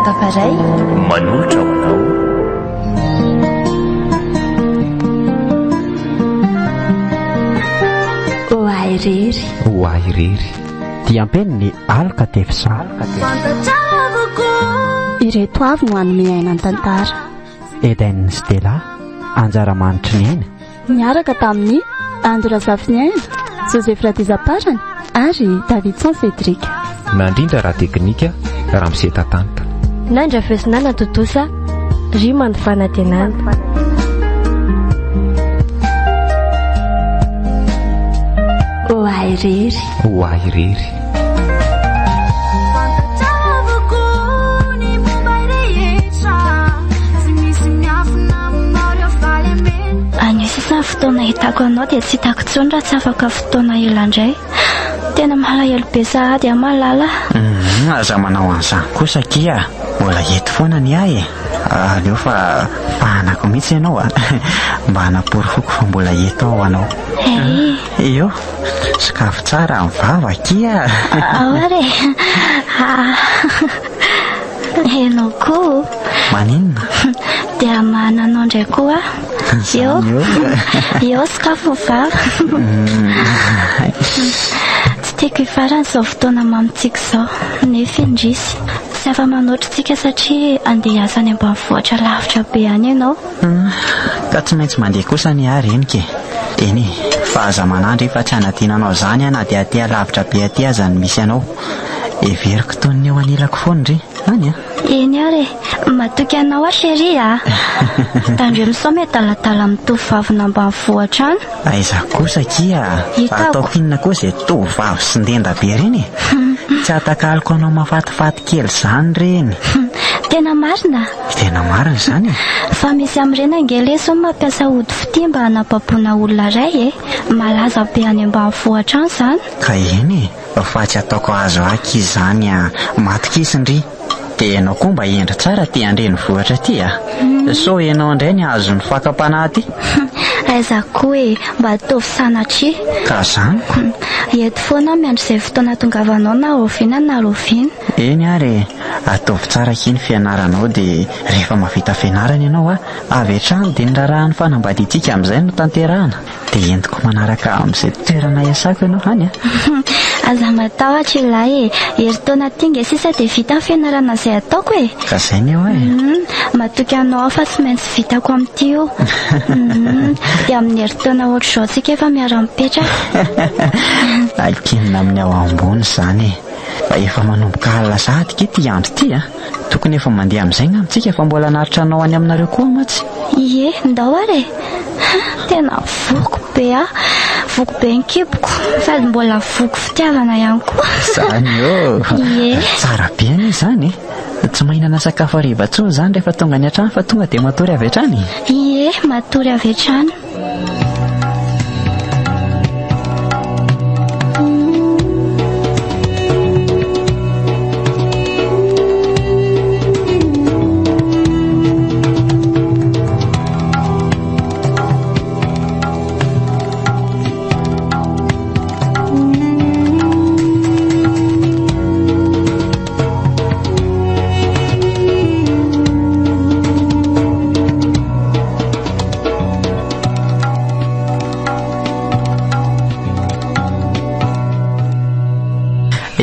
Tafaray. Manolotra ho anao. Ho ahy irery. Ho ahy irery. Diam-peniny Aloka Tefson. Ireto avy no hanome aina ny tantara. Eden Stella, anjara manitry ny aina. Niaraka tamin'i Andry Razafiniaina, Joseph Radizaparany ary Davidson Cédric. Nandrindra raha teknika Ramose Tatanta. Nandra fesina natontosa Rima ny fanantenana. Ho ahy irery. Ho ahy irery. Anio sisa ny fotoana ahitako anao dia tsy hitako intsony raha tsy afaka fotoana ela indray. Tena malahelo be sahady aho malala. Hum, aza manao an'izany kosa akia. Mbola eto foana ny ahy e. Aleo fa fahanako mihitsy ianao a. Mba hanaporofoko fa mbola eto aho anao. Hey. Eo, sokafy tsara ny vava akia. Ao ary e. Ah. Ianao koa. Maninona? Dia hamahana anao indray koa aho. Eo. Eo sokafy ny vava. Tsy tiako hifarana izao fotoana mamintsika izao. Nefa indrisy. Tsy afa-manoatra isika satria handeha hiasa any ambanivohitra lavitra be any ianao. Ka tsy maintsy mandeha kosa anie aho reniko e. Eny e, fa aza manandry fa tsy hanadino anao izany aho na dia aty alavitra be aty aza no misy anao. Heveriko toy ny eo anilako foana ndry, any an! Eny ary e! Matoky anao aho chérie a! Tandremo sao miadaladala amin'ny tovovavin'ambanivohitra any. Aiza kosa akia a! Hitako. Ataoko inona koa izay tovovavy sindenda be ireny e! Tsy hatakaloko anao mahafatifaty kely izany ireny. Tena marina? Tena marina izany e! Fa misy amin'ireny ange lesy hono mampiasa ody fitia mba hanababoana olona iray e! Malaza be any ambanivohitra any izany. Ka eny e! Fa tsy ataoko azo aky izany a! Matokisa ndry! Dia ianao koa mba hendry tsara aty an-drenivohitra aty a! Sao ianao indray ny azon'ny fakam-panahy aty? Aiza koa e! Mba ataovy sanatria! Ka zany ko! Eto foana aho miandry izay fotoana hatongavanao na rahoviana na rahoviana. Eny ary e! Ataovy tsara akia ny fianaranao dia rehefa mahavita fianarana ianao a! Avy hatrany dia ny raharahan'ny fanambadiantsika amin'izay no tanterahana. Dia entiko manaraka amin'izay toerana iasako ianao any a! Aza matahotra ialahy e! Herintaona aty nge sisa dia vita ny fianarana izay ataoko e! Ka izay ny eo e! Matoky anao aho fa tsy maintsy vitako amin'ity io. Dia amin'ny herintaona ohatr'izao tsika efa miara-mipetraka. Ankinina amin'ny ao ambony izany e! Fa efa manomboka alina sahady k'ity andro ity a! Tokony efa mandeha amin'izay ngamba tsika fa mbola hanaritra anao any aminareo koa mantsy. Ie, ndao ary e! Tena voky be aho. Voky be ny kiboko sady mbola voky fitiavana ihany koa. Izany ô! Ie. Tsara be anie izany e! Tsy mahinana sakafo hariva intsony izany rehefa tonga any an-trano fa tonga dia matory avy hatrany? Ie, matory avy hatrany.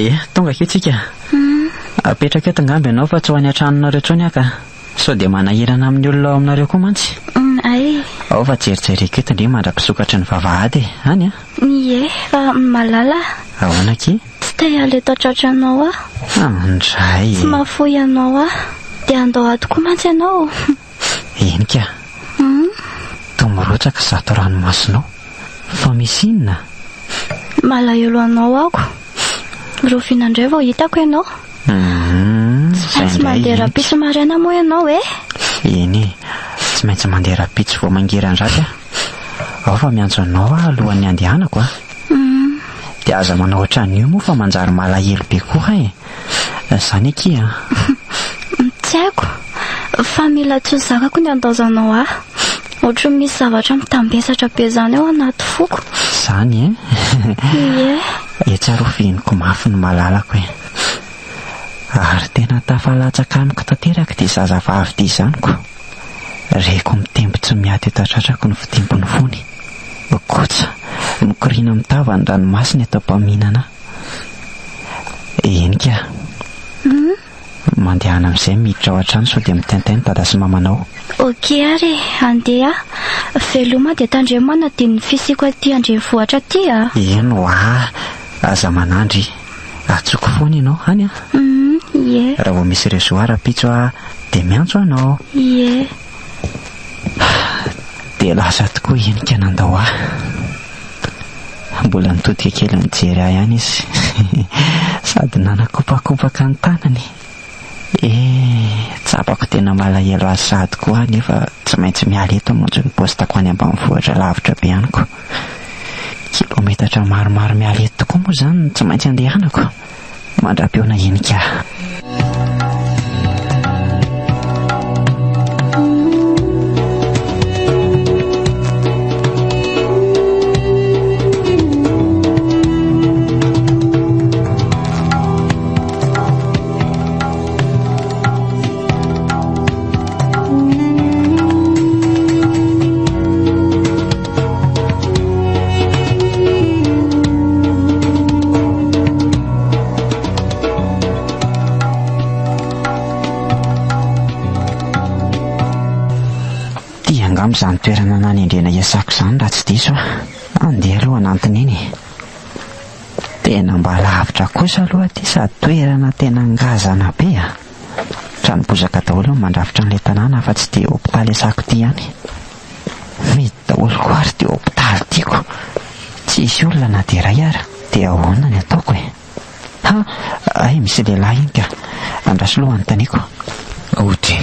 Ie, tonga akia tsika. Apetrako eto angamba ianao fa tsy ho any an-tranonareo intsony aho ka. Sao dia manahirana amin'ny olona ao aminareo koa mantsy. Ay. Ao fa jerijereko eto ndry mandra-pisokatry ny vavahady e. Any an. Ie, fa malala. Ahoana akia? Tsy te hiala eto an-tratranao aho. Andray e. Tsy mahafoy anao aho. Dia handao ahy tokoa mantsy ianao. Eny ka. Toa mirotsaka izato ranomasonao. Fa misy inona? Malahelo anao aho. Rahoviana indray vao hitako ianao? Tsy maintsy mandeha rahampitso maraina moa ianao e? Eny e, tsy maintsy mandeha rahampitso vao mangiran-dratsy aho. Ao fa miantso anao aho alohan'ny handehanako a. Dia aza manao ohatran'io moa fa manjary malahelo be koa aho e. Izany akia a. Tsy haiko, fa mila tsy ho zakako ny handaozanao ahy. Ohatran'ny misy zavatra mitambesatra be izany ao anaty foko. Izany e? Ie. Etsy aloha fihiniko mafy ny malalako e. Ary tena tafalatsaka amiko tanteraka ity zazavavy ity izany ko. Reko mitempo tsy miato eto an-tratrako ny fitempon'ny fony. Kotsa, mikoriana amin'ny tava ny ranomasina eto am-paminana ahy. Eny ka. Mandehana amin'izay miditra ao an-trano sao dia mitaintaina dada sy mamanao. Ok ary e, andeha aho. Veloma dia tandremo manadino ny fisiako aty an-drenivohitra aty a! Eny hoa, aza manandry. Antsoiko foana ianao, any an! Hum, ie. Raha vao misy réseau aho rahampitso aho dia miantso anao. Ie. Dia lasa tokoa i Henika nandao ahy. Mbola nitodika kely nijery ahy ihany izy sady nanakopakopaka ny tanany. Eh, tsapako tena malahelo azy sahady koa aho nefa tsy maintsy miala eto hamonjy ny postako any ambanivohitra lavitra be any ko. Kilometatra maromaro miala eto tokoa moa izany no tsy maintsy andehanako. Mandra-pihaona Henika. Ty angamba izany toerana nanendrena hiasako izany raha tsy diso aho. Andeha aloha hanantona eny e. Tena mba lavitra kosa aloha aty sady toerana tena ngazana be a. Trano bozaka daholo ny mandrafitra an'ilay tanàna afa-tsy ity hopitaly iasako ity ihany. Mihidy daholo koa ary ity hopitaly ity ko. Tsy hisy olona na dia iray ara. Dia ahoana ny ataoko e? Ha! Hay misy lehilahy iny ka. Andraso aloha hanontaniako. Ody,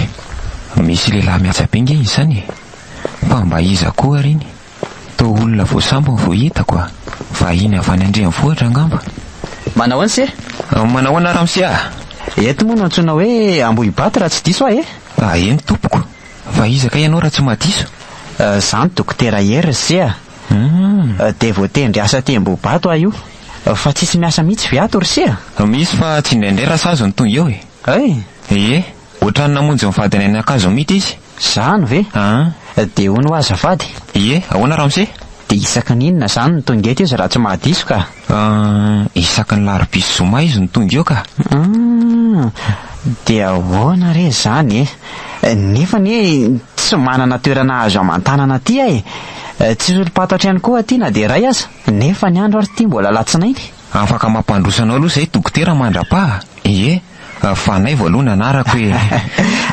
misy lehilahy mihaja be nge izany e. Fa mba iza koa ary iny? Toa olona vao sambany vao hitako a! Vahiny avy any an-drenivohitra angamba. Manahoana se? Manahoana ramose a! Eto moa no antsoina hoe Ambohibato raha tsy diso aho e! Ah eny tompoko, fa iza kay ianao raha tsy mahadiso? Izaho no dokotera Hery ry se a! Dia voatendry hiasa aty Ambohibato aho io. Fa tsisy miasa mihitsy ve ato ry se a? Misy fa tsy indraindray rasazy no tonga eo e! Hay! Ie, ohatran'ny namonjy ny vadiny any Ankazomidy izy. Zany ve? An. Dia hono hoa azafady. Ie, ahoana ramose? Dia isaky ny inona izany no tonga eto izy raha tsy mahadiso ka? An, isaky ny larobia sy zoma izy no tonga eo ka. An, dia ahoana re izany e? Nefa anie tsy manana toerana azo aman-tanana aty aho e! Tsisy olom-pantatra ihany koa aty na dia iray aza. Nefa ny andro ary ity mbola alatsinainy. Afaka mampandroso anao aloha izay dokotera mandra-paha. Ie, fa Naivo aloha ny anarako e.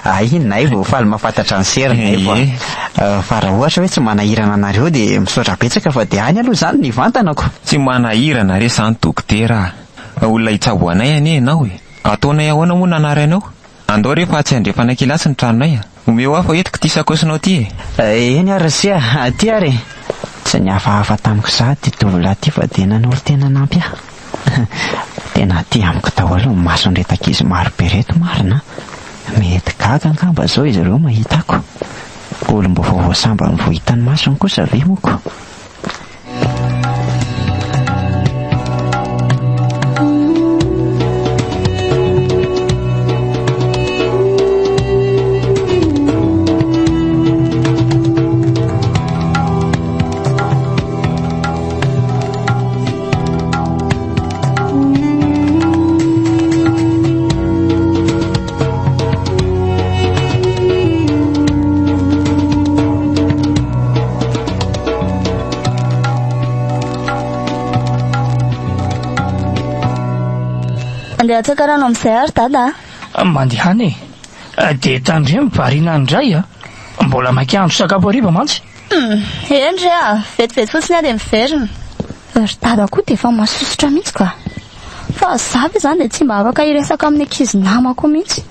Hay, Naivo, faly mahafantatra an'i Sery Naivo a. Ie. Fa raha ohatra hoe tsy manahirana anareo dia misaotra betsaka fa dia any aloha izany no hivantanako. Tsy manahirana re izany dokotera a. Olona hitsabo anay anie ianao e. Ataonay ahoana moa ny anaranao? Andao re fa tsy andrefana kely atsy ny tranonay a. Omeo ahy fa entiko ity sakaosinao ity e. Eny ary ry se a, aty ary e. Tsy nihafahafa tamiko sahady ity tovolahy ity fa dia nanolo-tena hanampy ahy. Tena aty amiko daholo ny mason'ireto ankizy maro be ireto marina a! Mety gaga angamba izao izy ireo mahita ako. Olom-baovao vao sambany vao hitan'ny masony kosa ve moa ko? Andeha hatsaka rano amin'izay ary dada a. Mandehana e. Dia tandremo variana indray a. Mbola maika hahandro sakafo hariva mantsy. Eny re a, vetivety fotsiny aho dia miverina. Ry dada koa dia efa masosotra mihitsy ka. Fa za ve izany dia tsy mba afaka hiresaka amin'ny ankizy namako mihitsy.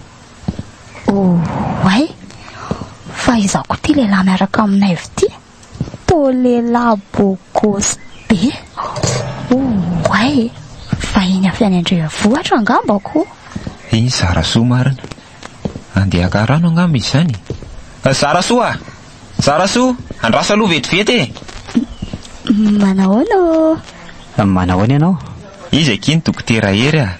Oay! Fa iza koa ity lehilahy miaraka amin'i Naivo ity? Toa lehilahy beau gosse be. Oay! Vahiny avy any an-drenivohitra angamba ko. I Zarasoa marina. Andeha haka rano angamba izy izany e. Zarasoa a! Zarasoa! Andraso aloha vetivety e! Manahoana ô? Manahoana ianao? Izy akia ny dokotera Hery a!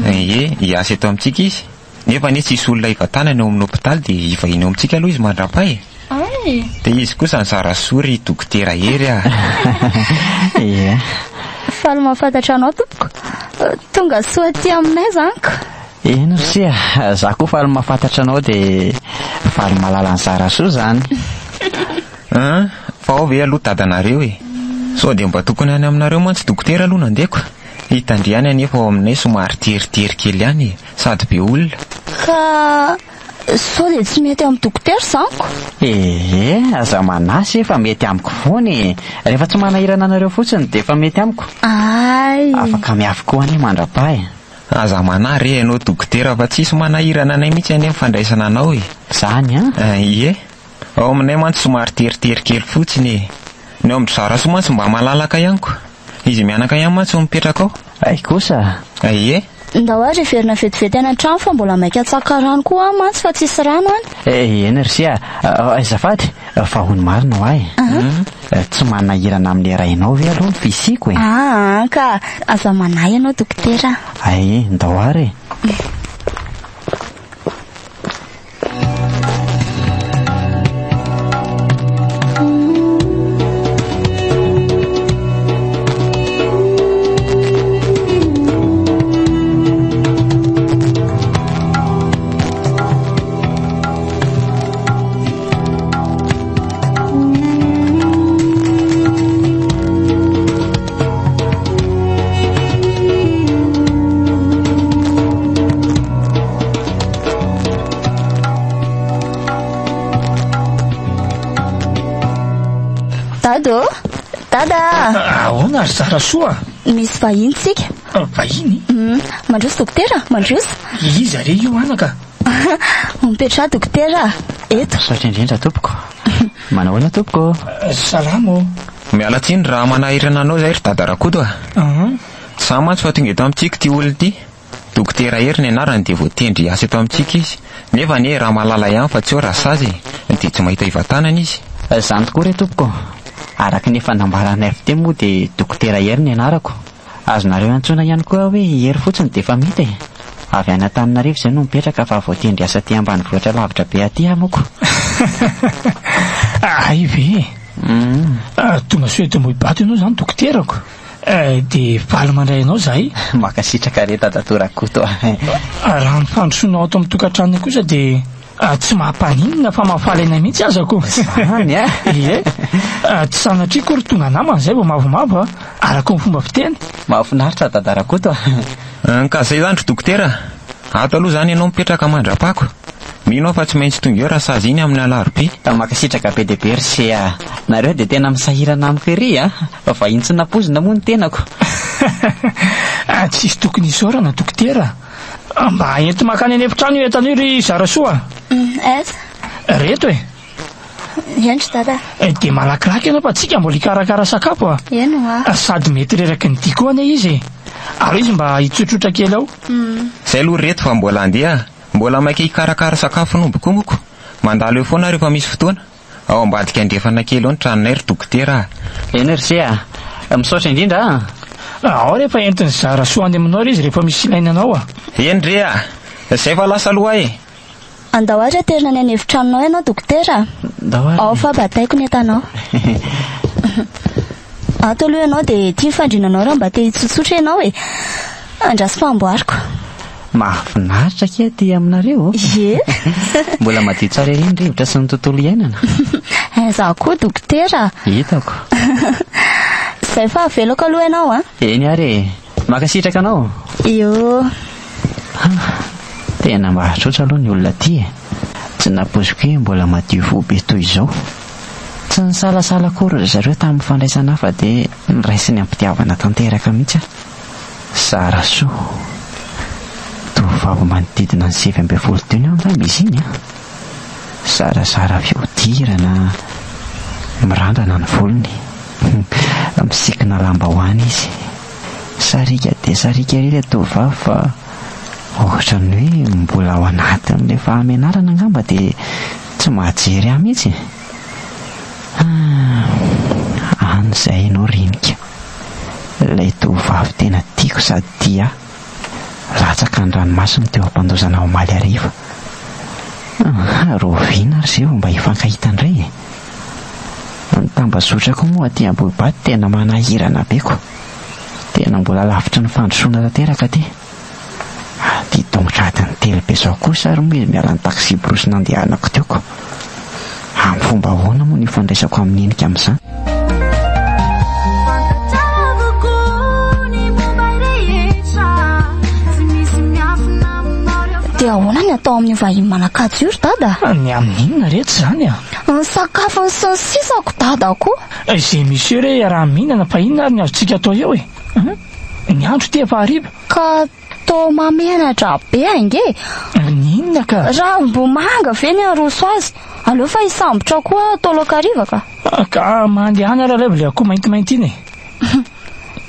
Ie, hiasa eto amintsika izy. Nefa anie tsisy olona hivantanana eo amin'ny hopitaly dia hivahiny eo amintsika aloha izy mandra-paha e. Ay! Dia izy kosa nizara soa ry dokotera Hery a. Ie. Faly mahafantatra anao tompoko. Tonga soa aty aminay izany ko. Eny ry se a, za koa faly mahafantatra anao dia faly mahalala an'i Zarasoa izany. An, fa ao ve aloha dadanareo e? Sao dia mba tokony any aminareo mantsy dokotera aloha nandeko. Hitan-dry ihany anefa ao aminay somary teritery kely ihany e, sady be olona. Ka sao dia tsy mety amin'ny dokotera izany ko? Ee, aza manahy se fa mety amiko foana e. Rehefa tsy manahirana anareo fotsiny dia efa mety amiko. Ay! Afaka miafy koa anie mandra-paha e. Aza manahy re ianao dokotera fa tsisy manahirana anay mihitsy anie ny fandraisana anao e. Zany an? Ie. Ao aminay mantsy somary teritery kely fotsiny e. Ny ao amin-dry Zarasoa mantsy mba malalaka ihany ko. Izy mianaka ihany mantsy no mipetraka ao. Hay kosa. Ie. Ndao ary hiverina vetivety any an-trano fa mbola maika tsaka rano koa aho mantsy fa tsisy rano any. Eny ry se a. Azafady fa hono marina ho ahy. Tsy manahirana amin'ilay rainao ve aloha ny fisiako e? Aa ka aza manahy ianao dokotera a. Hay, ndao ary e. Dada ô! Dada! Ahoana ry Zarasoa? Misy vahiny tsika. Vahiny? Mandroso dokotera, mandroso. Iza re io anaka? Mipetraha dokotera, eto. Misaotra indrindra tompoko. Manao ahoana tompoko? Salama ô. Miala tsiny raha manahirana anao izay ry Dada Rakoto a. Tsy za mantsy fa tonga eto amintsika ity olona ity. Dokotera Hery ny anarany dia voatendry hiasa eto amintsika izy. Nefa anie raha mahalala ihany fa tsy eo raha sazy e. Dia tsy mahita hivantanana izy. Izany tokoa re tompoko. Araka ny efa nambaranay avy teo moa dia Dokotera Hery ny anarako. Azonareo antsoina ihany koa aho hoe Hery fotsiny dia efa mety e. Avy any Antananarivo izay no mipetraka fa voatendry hiasa aty ambanivohitra lavitra be aty aho moko. Hay ve e. Tonga soa eto Ambohibato ianao izany dokoterako. Dia faly mandray anao izahay. Mankasitraka re Dadatoa Rakoto a. Raha ny fandrosoanao ato amin'ny tokantranonay kosa dia tsy mampaninona fa mahafaly anay mihitsy aza ko. Izany a? Ie. Tsy sanatria akory tonga namana izay vao mavomavo a, araka ny fomba fiteny. Mahafinaritra Dada Rakoto a. Ka izay izany ry dokotera. Ato aloha izany ianao mipetraka mandra-pako. Mino aho fa tsy maintsy tonga eo raha sazy iny amin'ny alarobia. Mankasitraka be dia be ry se a. Nareo dia tena misahirana amiko ery a. Vahiny tsy nampoizina moa ny tenako. Tsisy tokony hisaorana dokotera. Mba ento mankany an'efitrano io entana io ry Zarasoa a. Aiza? Reto e. Eny ry dada. Dia malakilaky ianao fa tsika mbola hikarakara sakafo a. Eny hoa. Sady mety reraky ny dia koa anie izy e. Aleo izy mba hitsotrotra kely ao. Zay aloha ry reto fa mbola handeha. Mbola maika hikarakara sakafo n'omby koa moko. Mandalo eo foana aho rehefa misy fotoana. Ao ambadika andrefana kely ao ny tranonay ry dokotera a. Eny ry se a. Misaotra indrindra a. Ao rehefa entin'i Zarasoa any aminao re izy rehefa misy ilaina anao a. Eny re a. Zay fa lasa aloha aho e. Andao ary aterina any an'efitranonao ianao dokotera a. Ndao ary. Ao fa bataiko ny entanao. Ato aloha ianao dia ity ny fandriananao raha mba te hitsotsotra ianao e. Andraso fa amboariko. Mahafinaritra akia aty aminareo. Ie. Mbola madio tsara ery ny rivotra sy ny tontolo iainana. Aiza koa dokotera. Hitako. Izay fa avelako aloha ianao a. Eny ary e. Mankasitraka anao. Io. Tena mahatrotra aloha ny olona aty e. Tsy nampoiziko hoe mbola madio fo be toy izao. Tsy nisalasala akory ry zareo tamin'ny fandraisana ahy fa dia noraisiny am-pitiavana tanteraka mihitsy aho. Zarasoa. Tovovavy manodidina ny 19 taona eo angamba izy iny an. Zarazara fihodirana, mirandrana ny volony. Misikina lambahoany izy. Sariaka dia sariaka ery ilay tovovavy fa ohatran'ny hoe mbola ao anatin'ilay fahamenarana angamba dia tsy mahajery ahy mihitsy e. Ah, any izay ianao ry Nika. Ilay tovovavy tena tiako sady tia ahy. Latsaka ny ranomasony teo am-pandozana omaly hariva. Rahoviana ary izay vao mba hifankahita indray e? Ny tambazotra koa moa aty Ambohibato tena manahirana be ko. Tena mbola lavitry ny fandrosoana tanteraka aty. Aty tongotra adiny telo be izao kosa ary moa izy miala ny taxi-brousse nandehanako teo ko. Amin'ny fomba ahoana moa no ifandraisako amin'i Henika amin'izany? Dia ahoana ny atao amin'io vahiny manan-kaja io ry dada? Ny amin'inona reto izany a? Ny sakafony sy ny sisa ko dada koa. Izay misy eo re iaraha-mihinana fa inona ary ny azontsika atao eo e? Ny andro ity efa hariva. Ka toa mahamenatra be ange e! Ny inona ka? Ravimbomanga ve ny haroso azy? Aleo fa hisambotra koa atao laoka hariva ka. Ka mandehana ary alaivo ilay akoho maintimainty iny e!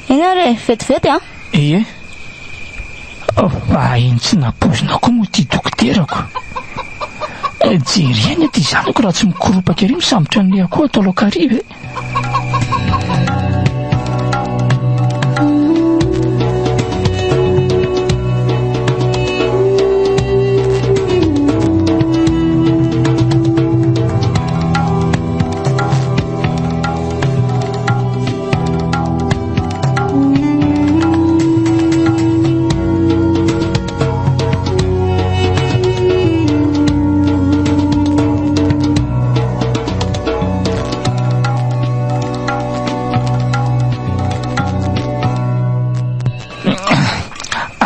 Eny ary e, vetivety an! Ie. Fa iny tsy nampoizina koa moa ity dokoterako. Jerena ity zanako raha tsy mikoropaka ery misambotra an'ilay akoho atao laoka hariva e!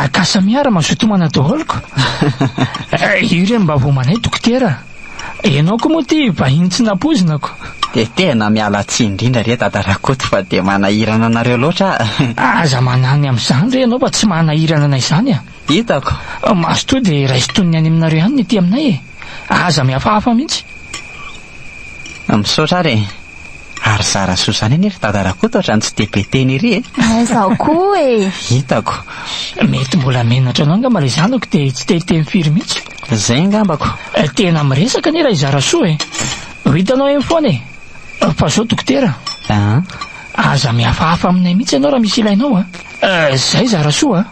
Akasa miara mazoto mana daholo ko. Io re mba vao manay dokotera. Ianao koa moa ty vahiny tsy nampoizina ko. Dia tena miala tsiny indrindra re Dada Rakoto fa dia manahirana anareo loatra ah. Aza manany amin'izany re ianao fa tsy manahirana anay izany ah. Hitako. Mazotoa dia raiso toy ny any aminareo ihany ny aty aminay e. Aza mihafahafa mihitsy. Misaotra ary e. Ary zara soa izany anie ry Dada Rakoto ohatran'ny tsy dia be teny ery e. Aiza koa e. Hitako. Mety mbola menatra anao angamba ilay zanako dia tsy te hiteny firy mihitsy. Izay angambako. Tena miresaka anie raha i Zarasoa e. Ho hitanao eny foana e. Fa zao dokotera. Aza mihafahafa aminay mihitsy ianao raha misy ilainao a. Zay Zarasoa a.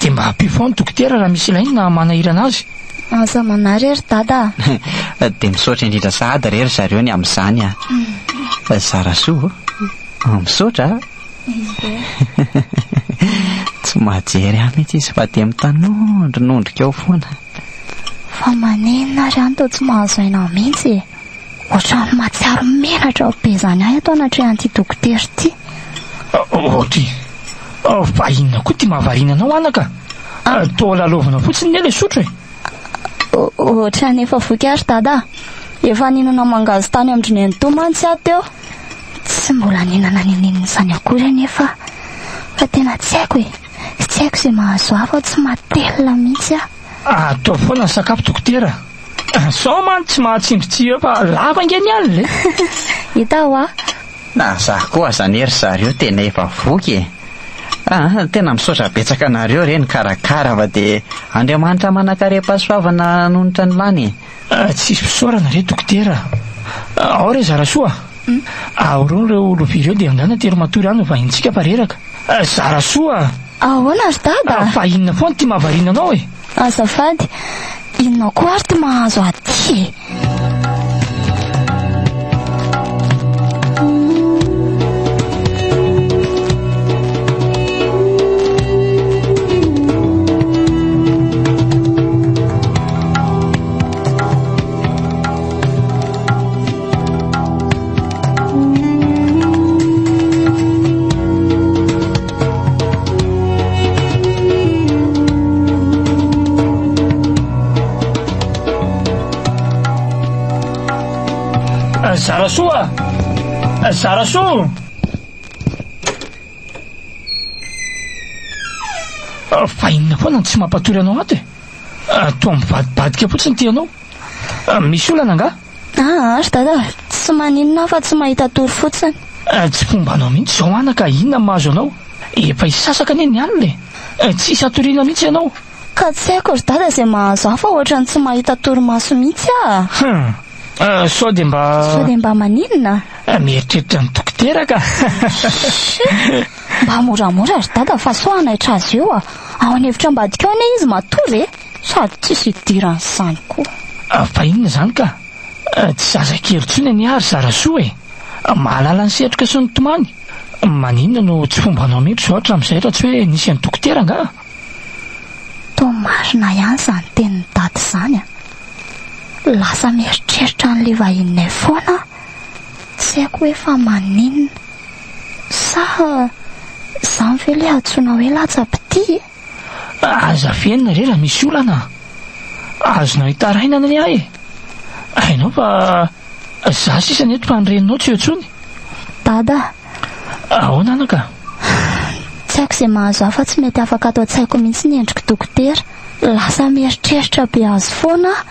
Dia mba ampio foana dokotera raha misy ilainy na manahirana azy. Aza manary e ry dada a. Dia misaotra indrindra sahady re ry zareo ny amin'izany a. Zarasoa o. Misaotra a. Tsy mahajery ahy mihitsy izy fa dia mitanondronondrika ao foana. Fa maninona ary any toa tsy mahazo aina mihitsy e. Ohatran'ny mahatsiaro menatra be izany ahy ato anatrehan'ity dokotera ity. Ohatry. Fa inona koa ity mahavariana anao anaka? Toa lalaovina fotsiny ne ilay sotro e. Ohatran'ny efa voky aho ry dada. Efa nihinana mangahazo tany amin-dry nenitoa mantsy aho teo. Tsy mbola nihinana n'inon'inona izany akory anefa aho. Fa tena tsy haiko e. Tsy haiko izay mahazo ahy fa tsy matelina mihitsy aho. Ataovy foana ny sakafo dokotera. Sao mantsy tsy mahatsindry tsihy eo fa lava ange ny alina e! Hita hoa. Na za koa aza anie ry zareo tena efa voky e! Ah, tena misaotra betsaka anareo re nikarakara fa dia Andriamanitra manankarem-pahasoavana hanonitra ny lany e! Tsisy fisaorana re dokotera. Ao re Zarasoa a! Aorony ireo lovia ireo dia andana tery matory any ho vahintsika fa reraka. Zarasoa a! Ahoana ry dada? Fa inona foana ity mahavariana anao e? Azafady, inona koa ary ty mahazo ahy ty e? Zarasoa! Zarasoa! Fa inona foana no tsy mampatory anao ato e? Toa mivadibadika fotsiny ity ianao. Misy olana angaha? Aa ry dada, tsy maninona aho fa tsy mahita tory fotsiny. Tsy fombanao mihitsy izao anaka, inona no mahazo anao? Efa hisasaka anie ny alina e! Tsy hisy hatoriana mihitsy ianao. Ka tsy haiko ry dada izay mahazo ahy fa ohatran'ny tsy mahita torimaso mihitsy aho. Hum! Sao dia mba. Sao dia mba maninona? Mieritreritra ny dokotera ka! Mba moramora ry dada fa sao hanaitra azy eo a! Ao an'efitra ambadika ao anie izy matory e! Sady tsisy idiran'izany koa. Fa inona izany ka? Tsy zazakely intsony anie aho ry Zarasoa e! Mahalala ny setroka sy ny tomany. Maninona no tsy fombanao mihitsy izao hatramin'izay raha tsy hoe nisy an'i Dokotera angaha? Toa marina ihany izany tenin'i Dada izany a! Lasa mieritreritra an'ilay vahininay foana aho. Tsy haiko hoe fa maninona. Sa izany ve ilay antsoina hoe latsa-pitia e? Aza afenina re raha misy olana a! Azonao itarainana anie aho e! Hainao fa za sisa ny eto fa ny reninao tsy eo intsony. Dada a! Ahoana anaka? Tsy haiko izay mahazo ahy fa tsy mety afaka ato an-tsaiko mihitsy ny endrik'i dokotera. Lasa mieritreritra be azy foana aho.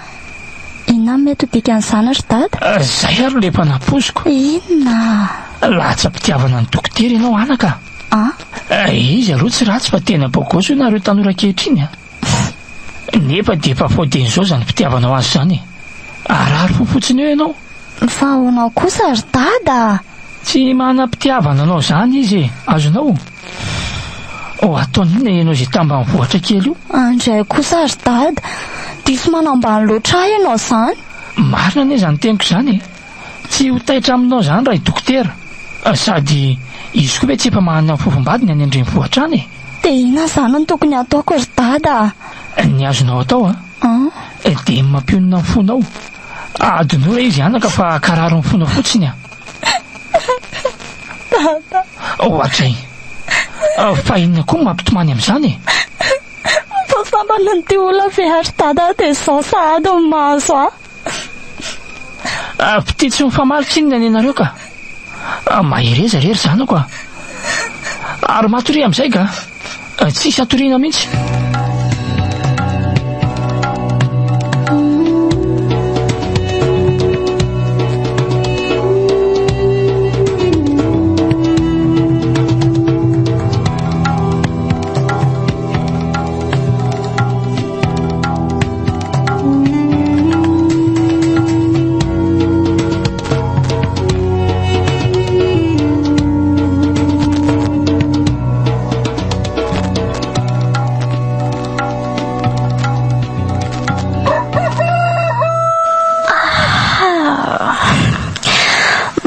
Inona no mety ho dikan'izany ry dada? Zay ary ilay efa nampoiziko. Inona? Latsa-pitiavana an'i dokotera ianao anaka a! Izy aloha tsy ratsy fa tena bogosy hoy nareo tanora ankehitriny a! Nefa dia efa faux dieny izao izany fitiavanao azy izany e! Harary fo fotsiny eo ianao. Fa ahoana kosa ry dada a! Tsy manam-pitiavana anao izany izy e! Azonao? Oh, ataony inona ianao izay tambanivohitra kely io? Andray kosa ry dada! Diso manambany loatra ahy ianao izany. Marina anie izany teniko izany e! Tsy ho taitra aminao izany raha i dokotera. Sady izy koa ve tsy efa manana fofombadiny any an-drenivohitra any e? Dia inona izany no tokony hataoko ry dada a? Ny azonao atao a? Dia ny mampionona ny fonao. Adinoy re izy anaka fa karary ny fonao fotsiny a! Dada. Ohatray. Fa inona koa no mampitomany amin'izany e? Vao sambany ny olona ve ary dada dia izao sahady no mahazo ahy. Fitia tsy mifamaly tsinona ny anareo ka. Mahereza re ry zanako a. Ary matoria amin'izay ka. Tsisy hatoriana mihitsy.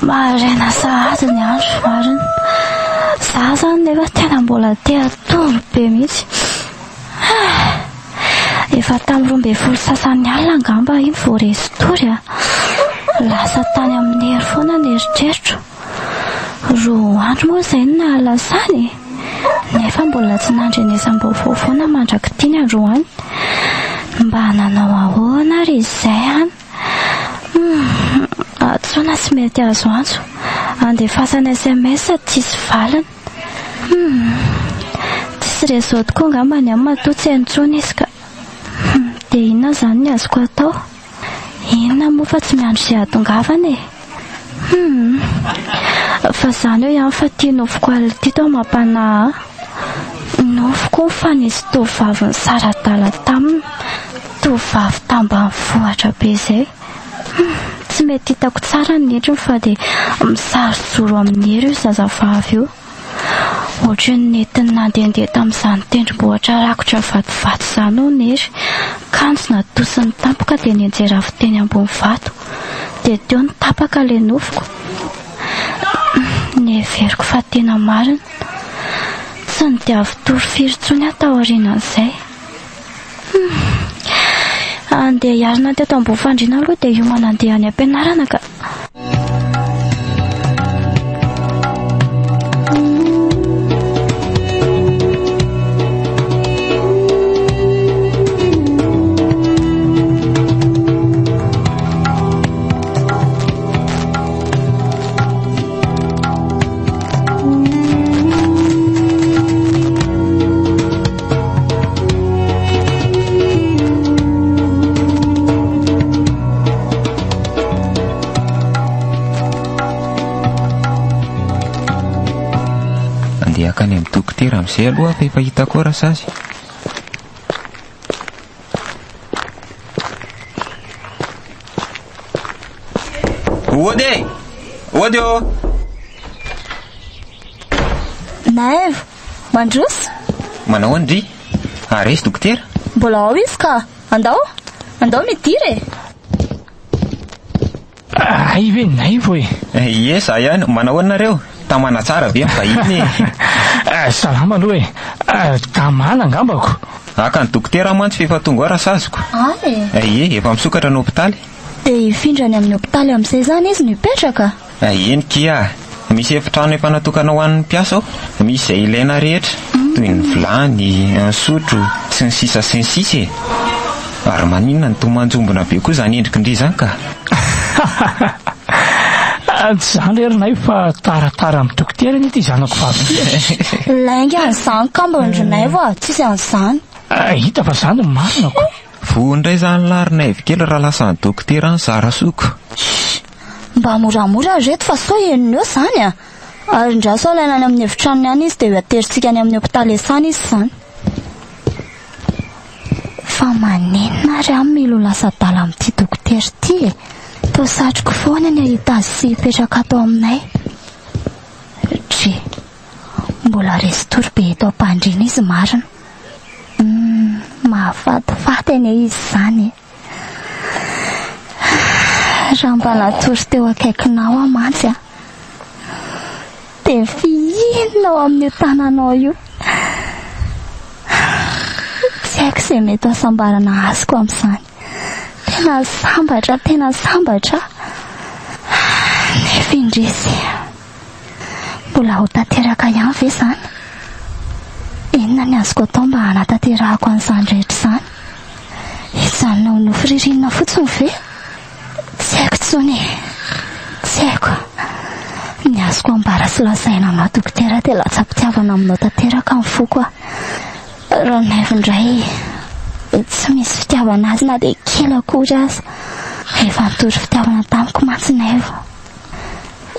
Maraina sahady ny andro marina. Za zany nefa tena mbola te hatory be mihitsy. Efa tamin'ny 12 sasany alina angamba iny vao resy tory a. Lasa tany amin'ny hery foana ny eritreritro. Roa andro moa izay no nahalasany e. Nefa mbola tsy nandrenesam-baovao foana mandrak'ity ny androany. Mba nanao ahoana ary izy izay an? Hum, antsoina tsy mety azo antso. Andefasana sms tsisy valiny. Hum, tsisy réseau tokoa angamba ny ao matoa tsy haino intsony izy ka. Hum, dia inona izany ny azoko atao? Inona moa fa tsy miandry izay hahatongavana e? Hum, fa izany eo ihany fa ity nofiko alina ity toa mampanahy ahy. Nofiko hono fa nisy tovovavy nisara-dala taminy, tovovavy tambanivohitra be izay. Hum, tsy mety hitako tsara ny endriny fa dia misaron-joro amin'ny hery io zazavavy io. Ohatry ny nentiny nandehandeha tamin'izany tendrombohitra rakotra vatovato izany hono hery, kanjo natosiny tampoka dia nianjera avy teny ambony vato. Dia teo no tapaka ilay nofiko. Neveriko fa tena marina. Tsy nidiavin-tory firy intsony aho taorianan'izay. Andeha hiarina teto ambony fandriana aloha dia hiomana handeha any am-pianarana ka. Andeha hankany amin'ny dokotera amin'izay aloha fa efa hitako ao Rasazy. Ody e! Ody ô! Naivo, mandroso? Manao ahoana ndry? Ary aiza dokotera? Mbola ao izy ka. Andao, andao midira e. Hay ve Naivo e? Ie, za ihany. Manao ahoana nareo? Tamana tsara ve ny vahiny e? Salama aloha e. Tamana angambako. Haka ny dokotera mantsy fa efa tonga ao rasaziko. Ay e? Ie, efa misokatra ny hopitaly. Dia hifindra any amin'ny hopitaly amin'izay izany izy no hipetraka? Eny kia. Misy efitrano efa natokana ho an'ny mpiasa ao. Misy izay ilaina rehetra, toy ny vilany, ny sotro, sy ny sisa sy ny sisa e. Ary maninona no toa manjombona be koa izany endriky ndry izany ka? Tsy izany re ry Naivo fa taratara amin'ny dokotera anie ity zanako vavy ity e. Lainga an'izany kambony ry Naivo a, tsisy an'izany. Hita fa izany no marina ko. Voa indray izany lahy ry Naivo kely raha lasan'ny dokotera any Zarasoko. Shh! Mba moramora ry reto fa sao henony eo izany a! Ary ndraso alaina any amin'ny efitranony any izy dia ho aterintsika any amin'ny hopitaly Esana izy izany. Fa maninona ary aho mila ho lasa adala amin'ity dokotera ity e? Toa satriko foana ny hahita azy sy hipetraka ato aminay. Dry. Mbola resin-tory be eto am-pandriana izy marina. Humm, mahafatifaty anie izy izany e. Raha mba natory teo akaikinao aho mantsy an, dia fihinina ao amin'io tananao io. Tsy haiko izay mety ho hasambarana azoko amin'izany. Tena sambatra, tena sambatra aho. Nefa indrisy. Mbola ho tanteraka ihany ve izany? Inona ny azoko atao mba hanatanterahako an'izany rehetra izany? Hijanona ho nofy ririnina fotsiny ve? Tsy haiko intsony e! Tsy haiko. Ny azoko ambara sy lazaina anao dokotera dia latsa-pitiavana aminao tanteraka ny foko aho. Ranaivo indray tsy misy fitiavana azy na dia kely akory aza. Efa nitory fitiavana tamiko mantsy Naivo.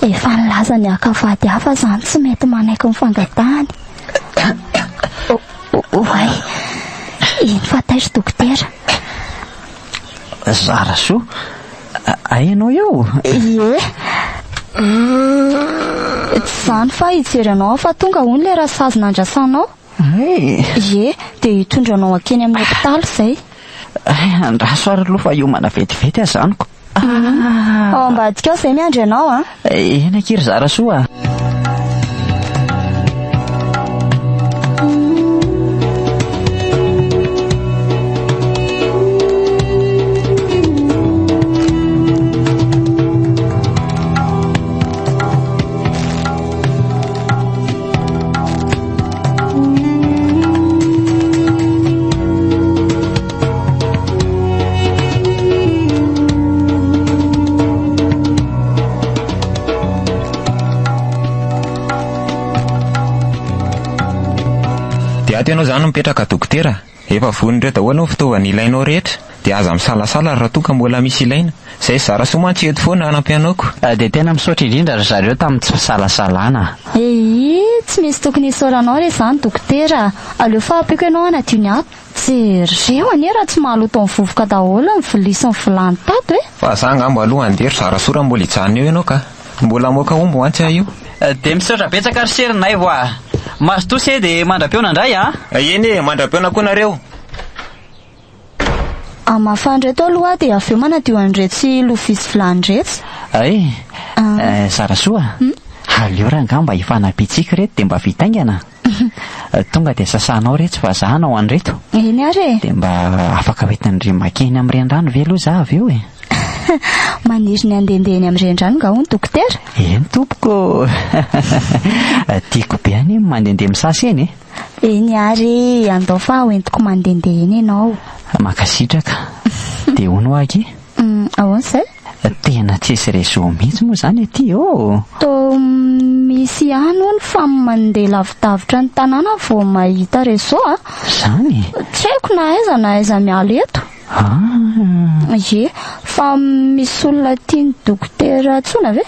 Efa nilaza ny haka vady hafa izany tsy mety manaiky ny fangatahany. Oay, iny fa taitra dokotera. Zarasoa, hay ianao eo? Ie. Tsy izany fa hijery anao aho fa tonga hono ilay rasazy nandrasanao. Hay. Ie, dia hitondra anao hankeny amin'ny hopitaly izay. Andraso ary aloha fa hiomana vetivety aho izany ko. Ao ambadika ao izay miandry anao an. Eny akia ry Zarasoa a. Dia ato ianao izany mipetraka dokotera. Efa vonon'ireo daholo ny fitaovana ilainao rehetra. Dia aza misalasala raha toa ka mbola misy ilaina. Izay zara soa mantsy eto foana hanampy anao ko. Dia tena misaotra indrindra ry zareo tamin'ny tsy fisalasalana. Eii, tsy misy tokony hisaoranao re izany dokotera a! Aleo fa ampiako ianao hanadio ny ato. Jereo anie raha tsy mahaloto ny vovoka daholo ny vilia sy ny vilany tato e! Fa za angamba aloha handeha ry zara soa raha mbola hijanona eo ianao ka. Mbola hamoaka omby mantsy aho io. Dia misaotra betsaka ry se ry Naivo a! Mazotoa se dia mandra-pihaona indray a! Eny e, mandra-pihaona koa nareo. Hamafa an'ireto aloha aho dia avy eo manadio an'iretsy lovia sy vilany iretsy. Ay, Zarasoa a! Aleo rangahy mba hifanampiantsika ireto dia mba vita haingana. Tonga dia sasanao iretsy fa za hanao an'ireto. Eny ary e! Dia mba afaka hoentin-dry makeny amin'ny renirano ve aloha za avy eo e? Maniry ny handehandeha eny amin'ny renirano nga hono dokotera? Eny tompoko! Tiako be anie ny mandehandeha misasa eny e! Eny ary e, andao fa hoentiko mandehandeha eny ianao. Mankasitraka. Dia hono hoa akia? Ahoana izay? Tena tsisy réseau mihitsy moa izany aty ô! Toa misy ihany hono fa mandeha lavidavitra ny tanàna vao mahita réseau a! Izany? Tsy haiko na aiza na aiza miala eto. Ah! Ie, fa misy olona tian'ny dokotera antsoina ve?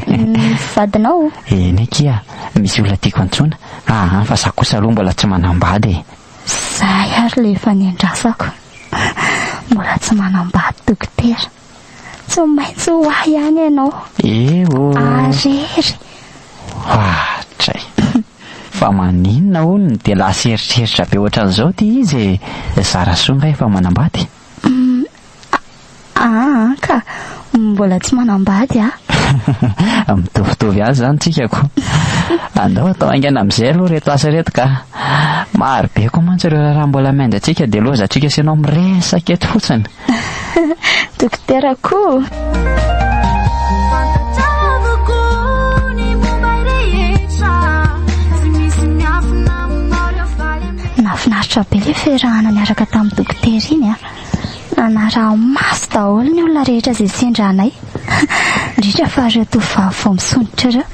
Ny vadinao? Eny akia, misy olona tiako antsoina. Aa, fa za kosa aloha mbola tsy manambady e. Zay ary le efa niandrasako. Mbola tsy manambady dokotera. Tsy maintsy ho ahy ihany ianao. Eo. Arery. Ohatray. Fa maninona hono dia lasa eritreritra be ohatran'izao ity izy e? Zarasoa nga efa manambady? Aa ka, mbola tsy manambady aho. Mitovitovy azy izany tsika ko. Andao atao haingana amin'izay aloha ireto asa ireto ka. Maro be koa mantsy ireo raharaha mbola miandry antsika dia lozantsika sy ianao miresaka eto fotsiny. Dokotera ko. Nahafinaritra be ilay fiarahana niaraka tamin'ny dokotera iny a. Nanaraha-maso daholo ny olona rehetra izay sendra anay, indrindra fa ireo tovovavy vao misondrotra ireo.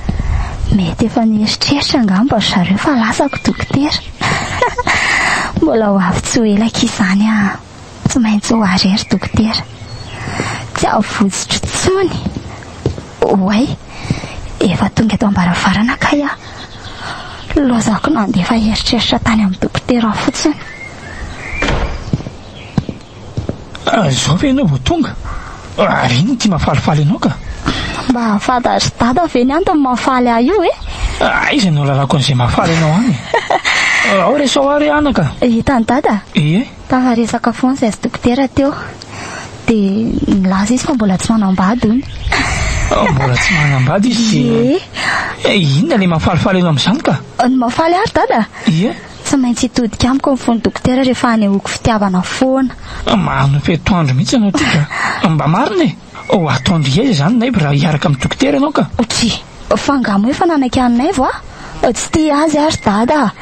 Mety efa nieritreritra angamba ry zareo fa lasako dokotera. Mbola ho avy tsy ho ela akia izany aho. Tsy maintsy ho ahy irery dokotera. Tsy havotsotro intsony. Oay, efa tonga eto am-baravarana kay aho. Lozako nandefa eritreritra tany amin'ny dokotera fotsiny. Izao ve ianao vao tonga? Ary inona ity mahafalifaly anao ka? Mba fantatr'i Dada ve ny antony mahafaly ahy io e? Aiza no ahalalako an'izay mahafaly anao any e? Ao resao ahy re anaka. Hitan'i Dada? Ie. Tafaresaka foana izahay sy dokotera teo. Dia nilaza izy fa mbola tsy manambady hono. Mbola tsy manambady izy? Ie. Inona ilay mahafalifaly anao amin'izany ka? Ny mahafaly ahy ry Dada? Ie. Tsy maintsy hitodika amiko ny fon'i dokotera rehefa anehoako fitiavana foana. Manopy atoandro mihitsy ianao ity ka. Mba marina e! Ho atoandro aiza izany Naivo raha hiaraka amin'i dokotera ianao ka? Tsia, fa angaha moa efa nanaiky an'i Naivo aho? Tsy tia azy aho ry Dada a!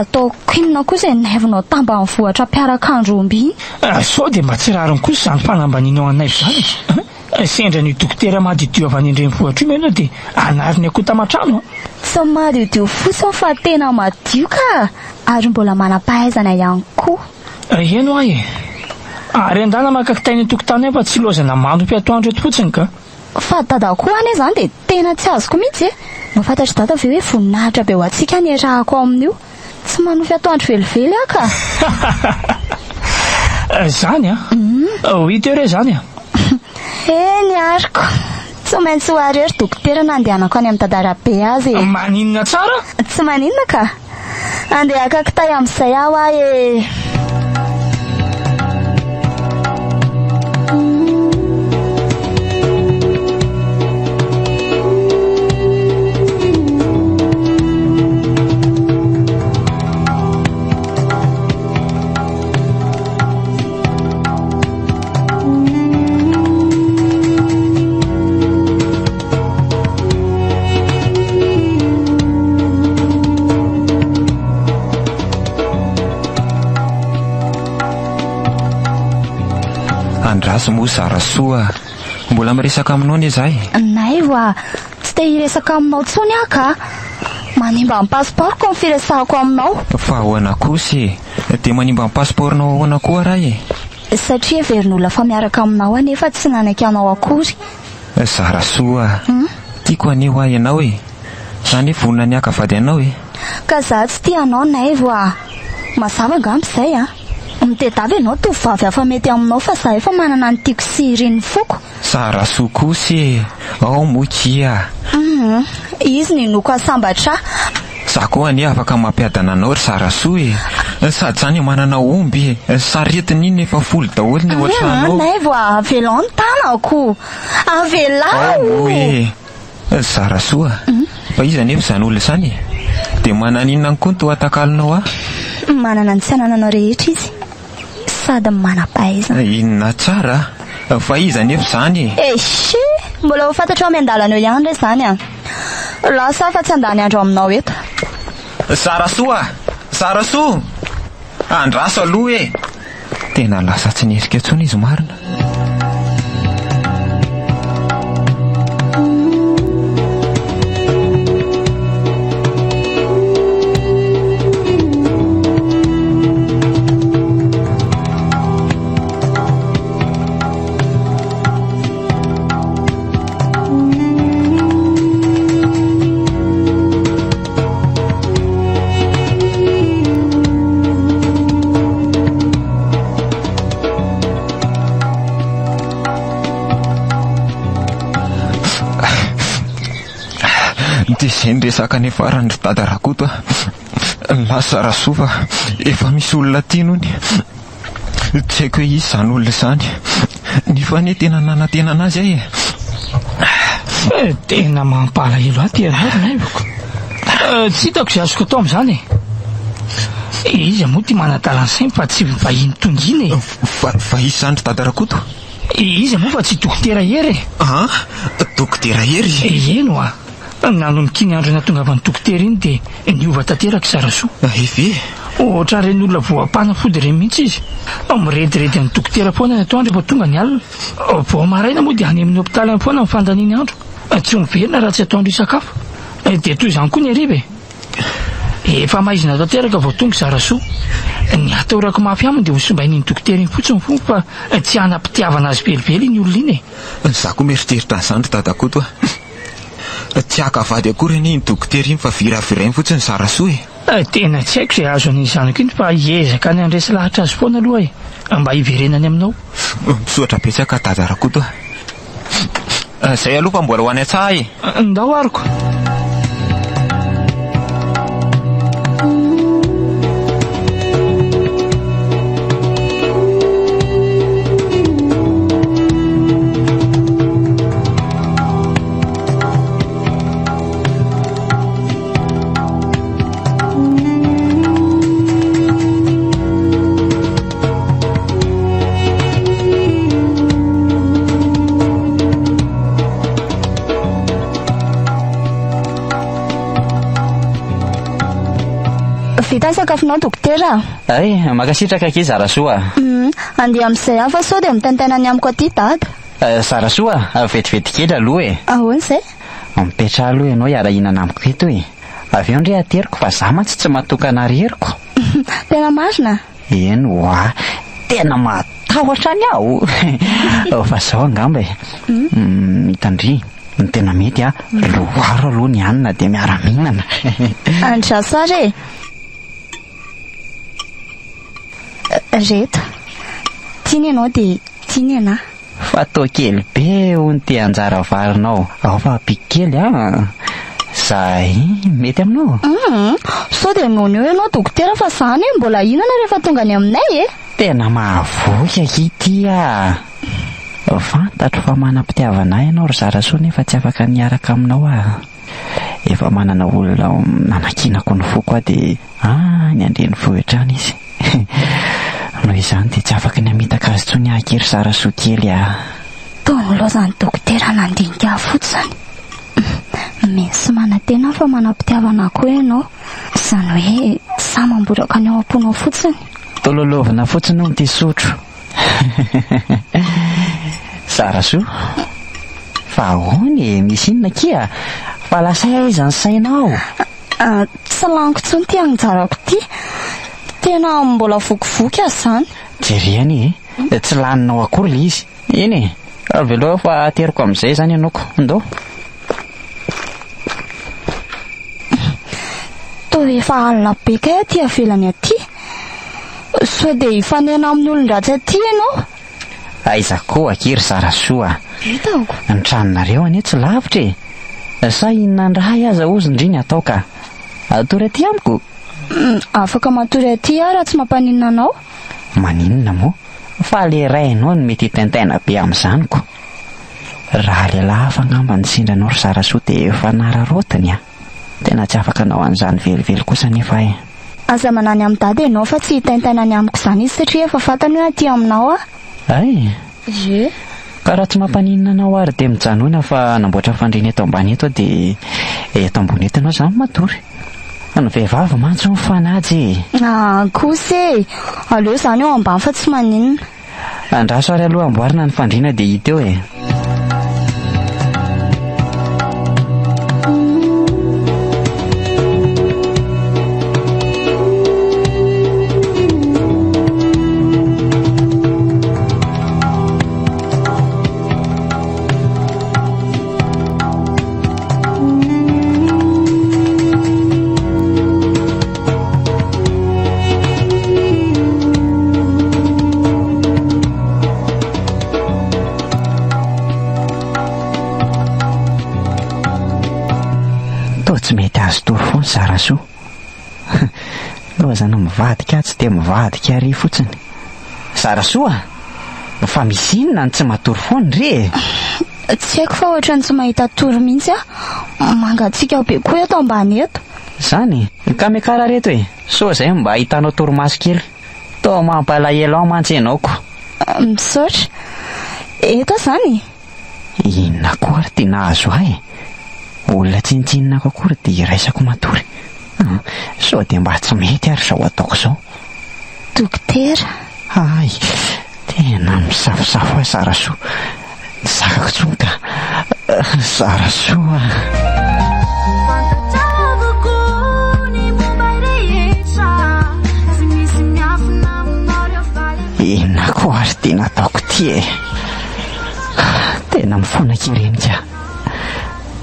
Ataoko inona koa izay Naivonao tambanivohitra mpiarak'andro omby iny? Sao dia mba tsy rariny kosa izany fanambanianao an'i Naivo izany e? Sendra an'io dokotera madiodio avy any an-drenivohitra io ianao dia anariny akoho taman-trano a! Tsy madiodio fotsiny fa tena madio ka! Ary mbola manam-pahaizana ihany koa. Heno ahy e! Ary andana maka kitay any an-tokotany any fa tsy lozana manopy atoandro eto fotsiny ka! Fa dada koa anie izany dia tena tsy azoko mihitsy e! Mba fantatr'i dada ve hoe voninahitra be ho antsika ny iarahako ao amin'io? Tsy manofy atoandro velively aho ka! Zany an! Ho hita eo re zany an! Eny ary ko! Tsy maintsy ho ary eo ry dokotera na andehanako any amin'i Dada Rabe aza e! Maninona tsara? Tsy maninona ka! Andeha haka kitay amin'izay aho aho e! Andraso moa Zarasoa a! Mbola miresaka aminao anie za e! Naivo a! Tsy te hiresaka aminao intsony aho ka! Manimba ny pasipaoroko ny firesahako aminao. Fa ahoana kosa e? Dia manimba ny pasipaoronao ahoana koa raha e? Satria heverin'olona fa miaraka aminao aho nefa tsy nanaiky anao akory. Zarasoa a! Tiako anie hoa ianao e! Za anie vonona ny haka vady anao e! Ka za tsy tia anao Naivo a! Mazava angamba izay a! Mitedava ianao tovovavy hafa mety aminao fa za efa manana ny tiako sy irin'ny foko. Zarasoa kosa e! Ao moa kia! Hum, izy no inoako hahasambatra ahy. Za koa anie afaka mampiadana anao ry Zarasoa e! Sady za anie manana omby e! Saretiny iny efa folo daholo ny ao an-trano ao. Naivo a! Avelao ny tanako! Avelao! Ao moa e! Zarasoa, fa iza anefa izany olona izany e? Dia manana inona koa no toa atakalonao ahy? Manana ny tsy anananao rehetra izy. Sady manam-pahaizana. Inona tsara? Fa iza anefa izany e? Ehe! Mbola ho fantatrao miandalana eo ihany re izany an! Lasa aho fa tsy handany andro aminao eto. Zarasoa! Zarasoa! Andraso aloha e! Tena lasa tsy nierika intsony izy marina. Dia izay ny resaka niafarany ry Dada Rakoto a. Lasa Rasoa fa efa misy olona tiany hono. Tsy haiko hoe iza izany olona izany. Nefa anie tena nanantena anazy aho e. Eh, tena mampalahelo ahy ty ianao ry Naivoko. Eh, tsy hitako izay azoko atao amin'izany e. Eh, iza moa ty manadala ny sainy fa tsy vahiny tonga iny e. Fa, fa iza izany ry Dada Rakoto? Eh, iza moa fa tsy Dokotera Hery e. Ah, Dokotera Hery? Eh, eny hoa. Nanomboka iny andro nahatongavan'ny dokotera iny dia niova tanteraka i Zarasoa. Hay ve? Ohatran'ireny olona voampanafody ireny mihitsy izy. Mirediredy an'ny dokotera foana ny atoandro rehefa tonga ny alina. Vao maraina moa dia any amin'ny hopitaly any foana ny fandaniany andro. Tsy miverina raha tsy atoandro hisakafo. Dia toy izany koa ny hariva e. Efa maizina tanteraka vao tonga i Zarasoa. Ny atahorako mafy aminy dia ho simbain'iny dokotera iny fotsiny fony fa tsy hanam-pitiavana azy velively iny olona iny e. Izaho koa mieritreritra an'izany ry Dadakoto a. Tsy haka vady akory anie iny dokotera iny fa viravirainy fotsiny Zarasoa e. Tena tsy haiko izay azo an'iny zanako iny fa hiezaka ny handresy lahatra azy foana aloha e, mba hiverenany aminao. Misaotra betsaka Dada Rakoto a. Izay aloha fa mbola ho any an-tsaha e. Ndao aroko. Vita ny sakafonao dokotera. Ay, mankasitraka akia Zarasoa a. Andeha amin'izay aho fa sao dia mitaintaina ny amiko aty dada. Zarasoa a, vetivety kely aloha e. Ahoana izay? Mipetraha aloha ianao hiara-hihinana amiko eto e. Avy eo ndry ateriko fa za mantsy tsy matokana reriko. Tena marina? Eny hoa, tena matahotra any aho. Fa zao angamba e. Hitandry, ny tena mety a, loaro aloha ny hanina dia miara-mihinana. Andraso ary e. Reto, tiany ianao dia tiany ianà. Fa toa kely be hono ty anjara varinao. Ao fa ampiako kely an! Zay mety aminao? Hum, sao dia noana eo ianao dokotera fa za anie mbola hihinana rehefa tonga any aminay e! Tena mahavoky akia ity ah! Fantatro fa manam-pitiavana ahy ianao ry Zarasoa nefa tsy afaka ny hiaraka aminao aho. Efa manana olona nanankinako ny foko aho dia any an-drenivohitra any izy. Noho izany dia tsy afaka ny hamitaka azy intsony aho akia ry Zarasoa kely ah. Toa nilaozan'ny dokotera nandinika ahy fotsiny. Mino sy manantena aho fa manam-pitiavana koa ianao. Izany hoe tsy sahy mamboraka ny ao am-ponao fotsiny. Toa lalaovina fotsiny hono ity sotro. Zarasoa, fa ahoana e? Misy inona akia? Fa lasa aiza ny sainao? Tsy laniko intsony ity anjarako ity. Tena mbola vokivoky aza izany. Jereo anie e, tsy laninao akory ilay izy. Eny e, avelao aho fa ateriko amin'izay izany ianao ko. Ndao. Toa efa alina be kay aty avelany aty. Sao dia hifanena amin'ny olon-dratsy aty ianao? Aiza koa akia ry Zarasoa a! Hitako. Ny tranonareo anie tsy lavitra e! Sa inona ndray aza hozy ndry ny atao ka! Hatory aty amiko? Afaka matory aty aho raha tsy mampaninona anao. Maninona moa? Fa le rainao no mety hitaintaina be amin'izany ko! Raha lehilahy hafa angamba no sendra anao ry Zarasoa dia efa nararaotiny a! Tena tsy afaka hanao an'izany velively kosa anefa aho e! Aza manany amin'i Dada ianao fa tsy hitaintaina ny amiko izany izy satria efa fantany hoe aty aminao aho. Hay! Ie. Ka raha tsy mampaninona anao ary dia mijanona fa hanamboatra fandriana eto ambany eto aho dia eto ambony eto ianao izany matory. Ny vehivavy mantsy mifanaja e! Ah kosa e! Aleo izany eo ambany fa tsy maninona. Andraso ary aloha amboarina ny fandriana dia hita eo e! Toa tsy mety azo tory foana Zarasoa. Taozana mivadika atsy dia mivadika ary fotsiny. Zarasoa a! Fa misy inona no tsy matory foana re e? Tsy haiko fa ohatran'ny tsy mahita tory mihitsy aho. Mangatsiaka be koa eto ambany eto. Izany? Ka miakara reto e! Soa izay mba ahitanao torimaso kely. Toa mampalahelo ahy mantsy ianao ko. Misaotra. Eto aho izany e! Inona koa ary ity nahazo ahy e? Olona tsinontsinona ako akory dia iraisako matory. Sao dia mba tsy mety ary izao ataoko izao. Dokotera. Hay, tena misafosafo ahy Zarasoa. Tsy zakako intsony ka. Zarasoa a. Fantatrao avokoa ny momba rehetra, tsy misy miafina aminao ireo fahalemena. Inona koa ary ity nataoko ity e? Tena mifona akia reny ka.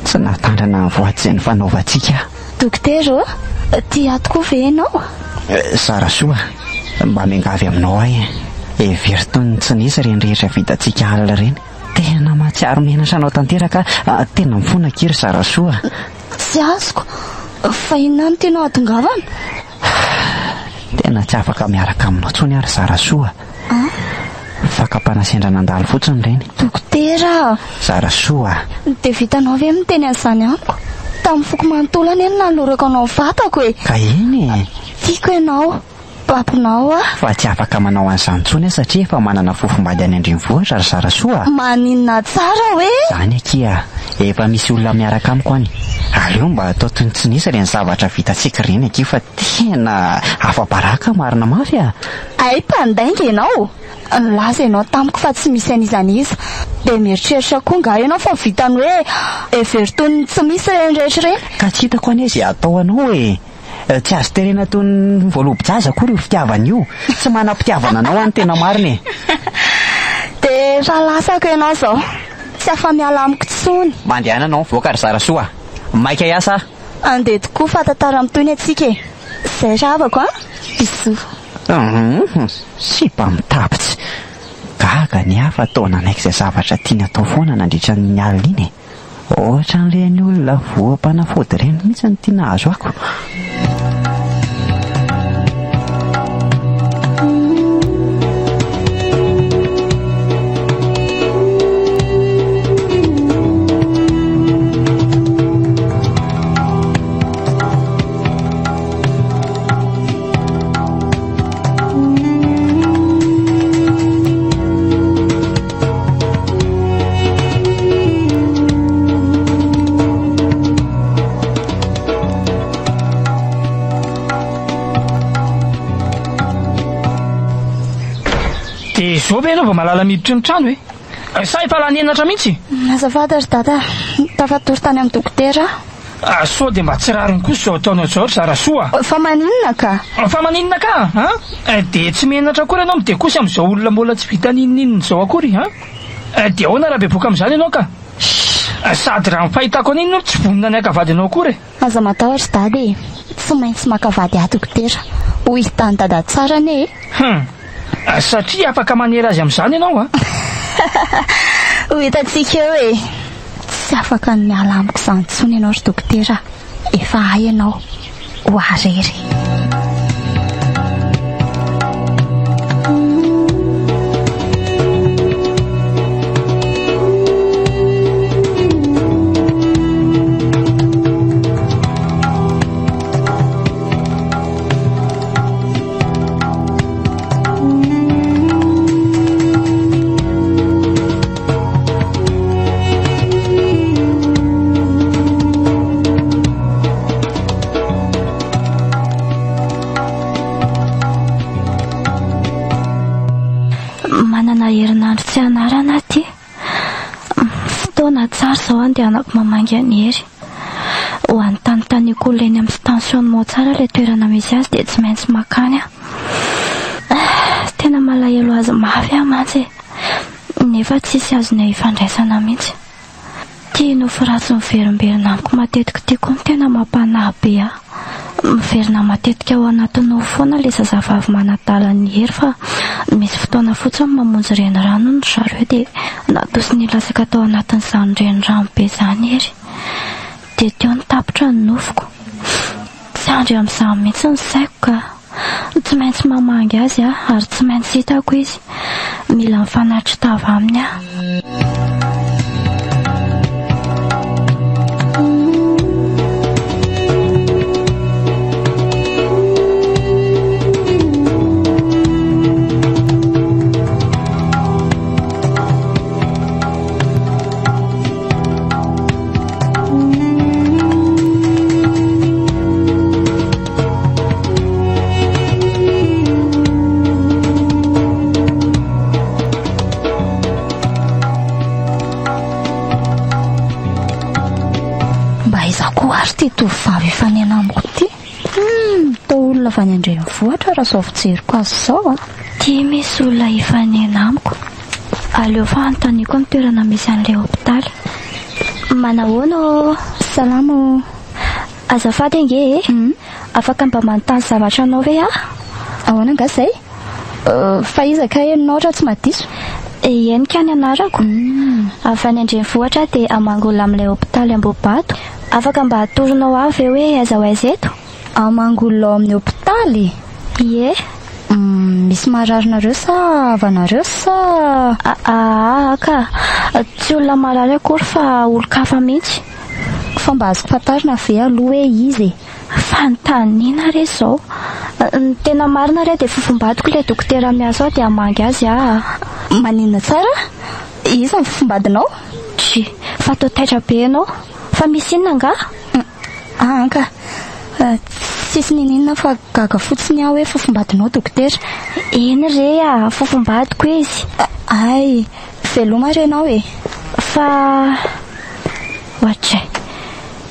Tsy nahatandrana ny voady izay nifanaovantsika aho. Dokotera ô, tia ahy tokoa ve ianao? Zarasoa, mba miangavy aminao aho e. Hevero toy ny tsy nisy ireny rehetra vitantsika alina ireny. Tena mahatsiaro menatra anao tanteraka aho, tena mifona akia ry Zarasoa. Tsy azoko, fa inona no tianao hahatongavana? Tena tsy afaka miaraka aminao intsony aho ry Zarasoa. Fakam-panahy sendra nandalo fotsiny ireny. Dokotera a! Zarasoa a! Dia vitanao ve miteny an'izany amiko? Tamin'ny foko manontolo anie no nanolorako anao ny vatako e! Ka eny e! Tiako ianao, babonao aho. Fa tsy afaka manao an'izany intsony aho satria efa manana fofombady any an-drenivohitra ry Zarasoa a! Maninona tsara hoe? Izany akia a! Efa misy olona miaraka amiko any. Aleo mba atao toy ny tsy nisy ireny zavatra vitantsika ireny akia fa tena afa-baraka marina mafy a! Hay mpandainga ianao! Nilaza ianao tamiko fa tsy misy an'iza n'iza. Dia mieritreritra koa angaha ianao fa vitan'ny hoe hevero toy ny tsy misy ireny rehetra ireny? Ka tsy hitako anie izay atao anao e! Tsy azo terena toy ny voalobo-jaza akory io fitiavana io. Tsy manam-pitiavana anao aho ny tena marina e! Dia efa lasako ianao izao. Tsy afa-miala amiko intsony. Mandehana ianao mivoaka ry Zarasoa a! Maika hiasa aho. Andeha tokoa fa tantara mitohy ny antsika e! Zay ry havako a! Bisous. Humm, sipa mitapy tsy. Gaga ny ahy fa toa nanaiky izay zavatra tiany atao foana nandritra an'iny alina iny e! Ohatran'ireny olona voam-panafody ireny mihitsy no tiana hahazoako. Dia izao ve ianao vao mahalala miditra ny trano e? Sa efa lany henatra mihitsy? Azafady ry dada, tafatory tany amin'ny dokotera aho. Ah, sao dia mba tsy rariny kosa izao ataonao izao ry Zarasoa a! Fa maninona ka? Fa maninona ka an? Eh, dia tsy menatra akory ianao midekosy amin'izao olona mbola tsy vita n'inon'inona izao akory an? Eh, dia ahoana raha bevoka amin'izany ianao ka? Sady raha ny fahitako an'iny no tsy vonona ny haka vady anao akory e! Aza matahotra dada e! Tsy maintsy maka vady ahy dokotera. Ho hitan'i dada tsara anie e! Hum! Satria afaka manery azy amin'izany ianao an! Ho hitantsika eo e! Tsy afaka ny miala amiko izany intsony ianao ry dokotera a! Efa ahy ianao. Ho ahy irery. Manana herinandro tsy anarana aty. Fotoana tsara izao andehanako mamangy an'i Hery. Ho anontanintaniako olona eny amin'ny stationnement tsara ilay toerana misy azy dia tsy maintsy mankany aho. Tena malahelo azy mafy aho mantsy e. Nefa tsisy azonay ifandraisana mihitsy. Ity nofy ratsy miverimberina amiko matetika ity koa no tena mampanahy be ahy. Miverina matetika ao anaty nofy foana ilay zazavavy manadala an'i Hery fa misy fotoana fotsiny mamonjy renirano hono ry zareo dia natosiny hilatsaka tao anatin'izany renirano be izany Hery. Dia teo no tapitra ny nofiko. Tsy andry amin'izany mihitsy ny saiko ka. Tsy maintsy mamangy azy aho ary tsy maintsy hitako izy. Mila mifanatri-tava aminy aho. Mba aiza koa ary ity tovovavy hifanena amiko ity? Hum, toa olona avy any an-drenivohitra raha izao fijeriko azy izao a. Ity misy olona hifanena amiko. Aleo fa anontaniako ny toerana misy an'ilay hopitaly. Manahoana ô? Salama ô. Azafady ange e! Afaka mba manontany zavatra anao ve aho? Ahoana angaha izay? Fa iza kay ianao raha tsy mahadiso? Henika ny anarako. Avy any an-drenivohitra aho dia hamangy olona amin'ilay hopitaly Ambohibato. Afaka mba atoronao ahy ve hoe aiza ho aiza eto? Hamangy olona ao amin'ny hopitaly? Ie. Misy marary nareo sa havanareo sa? Aa ka! Tsy olona marary akory fa olon-kafa mihitsy. Fa mba azoko fantarina ve aloha hoe iza e? Fanontaniana re izao. Ny tena marina re dia fofombadiko ilay dokotera miasa ao dia hamangy azy aho. Maninona tsara? Iza ny fofombadinao? Dry, fa toa taitra be ianao. Fa misy inona angaha? Aa ka! Tsisy niniana fa gaga fotsiny aho hoe fofombadinao dokotera. Eny re a, fofombadiko izy. Hay, veloma re ianao e. Fa ohatray.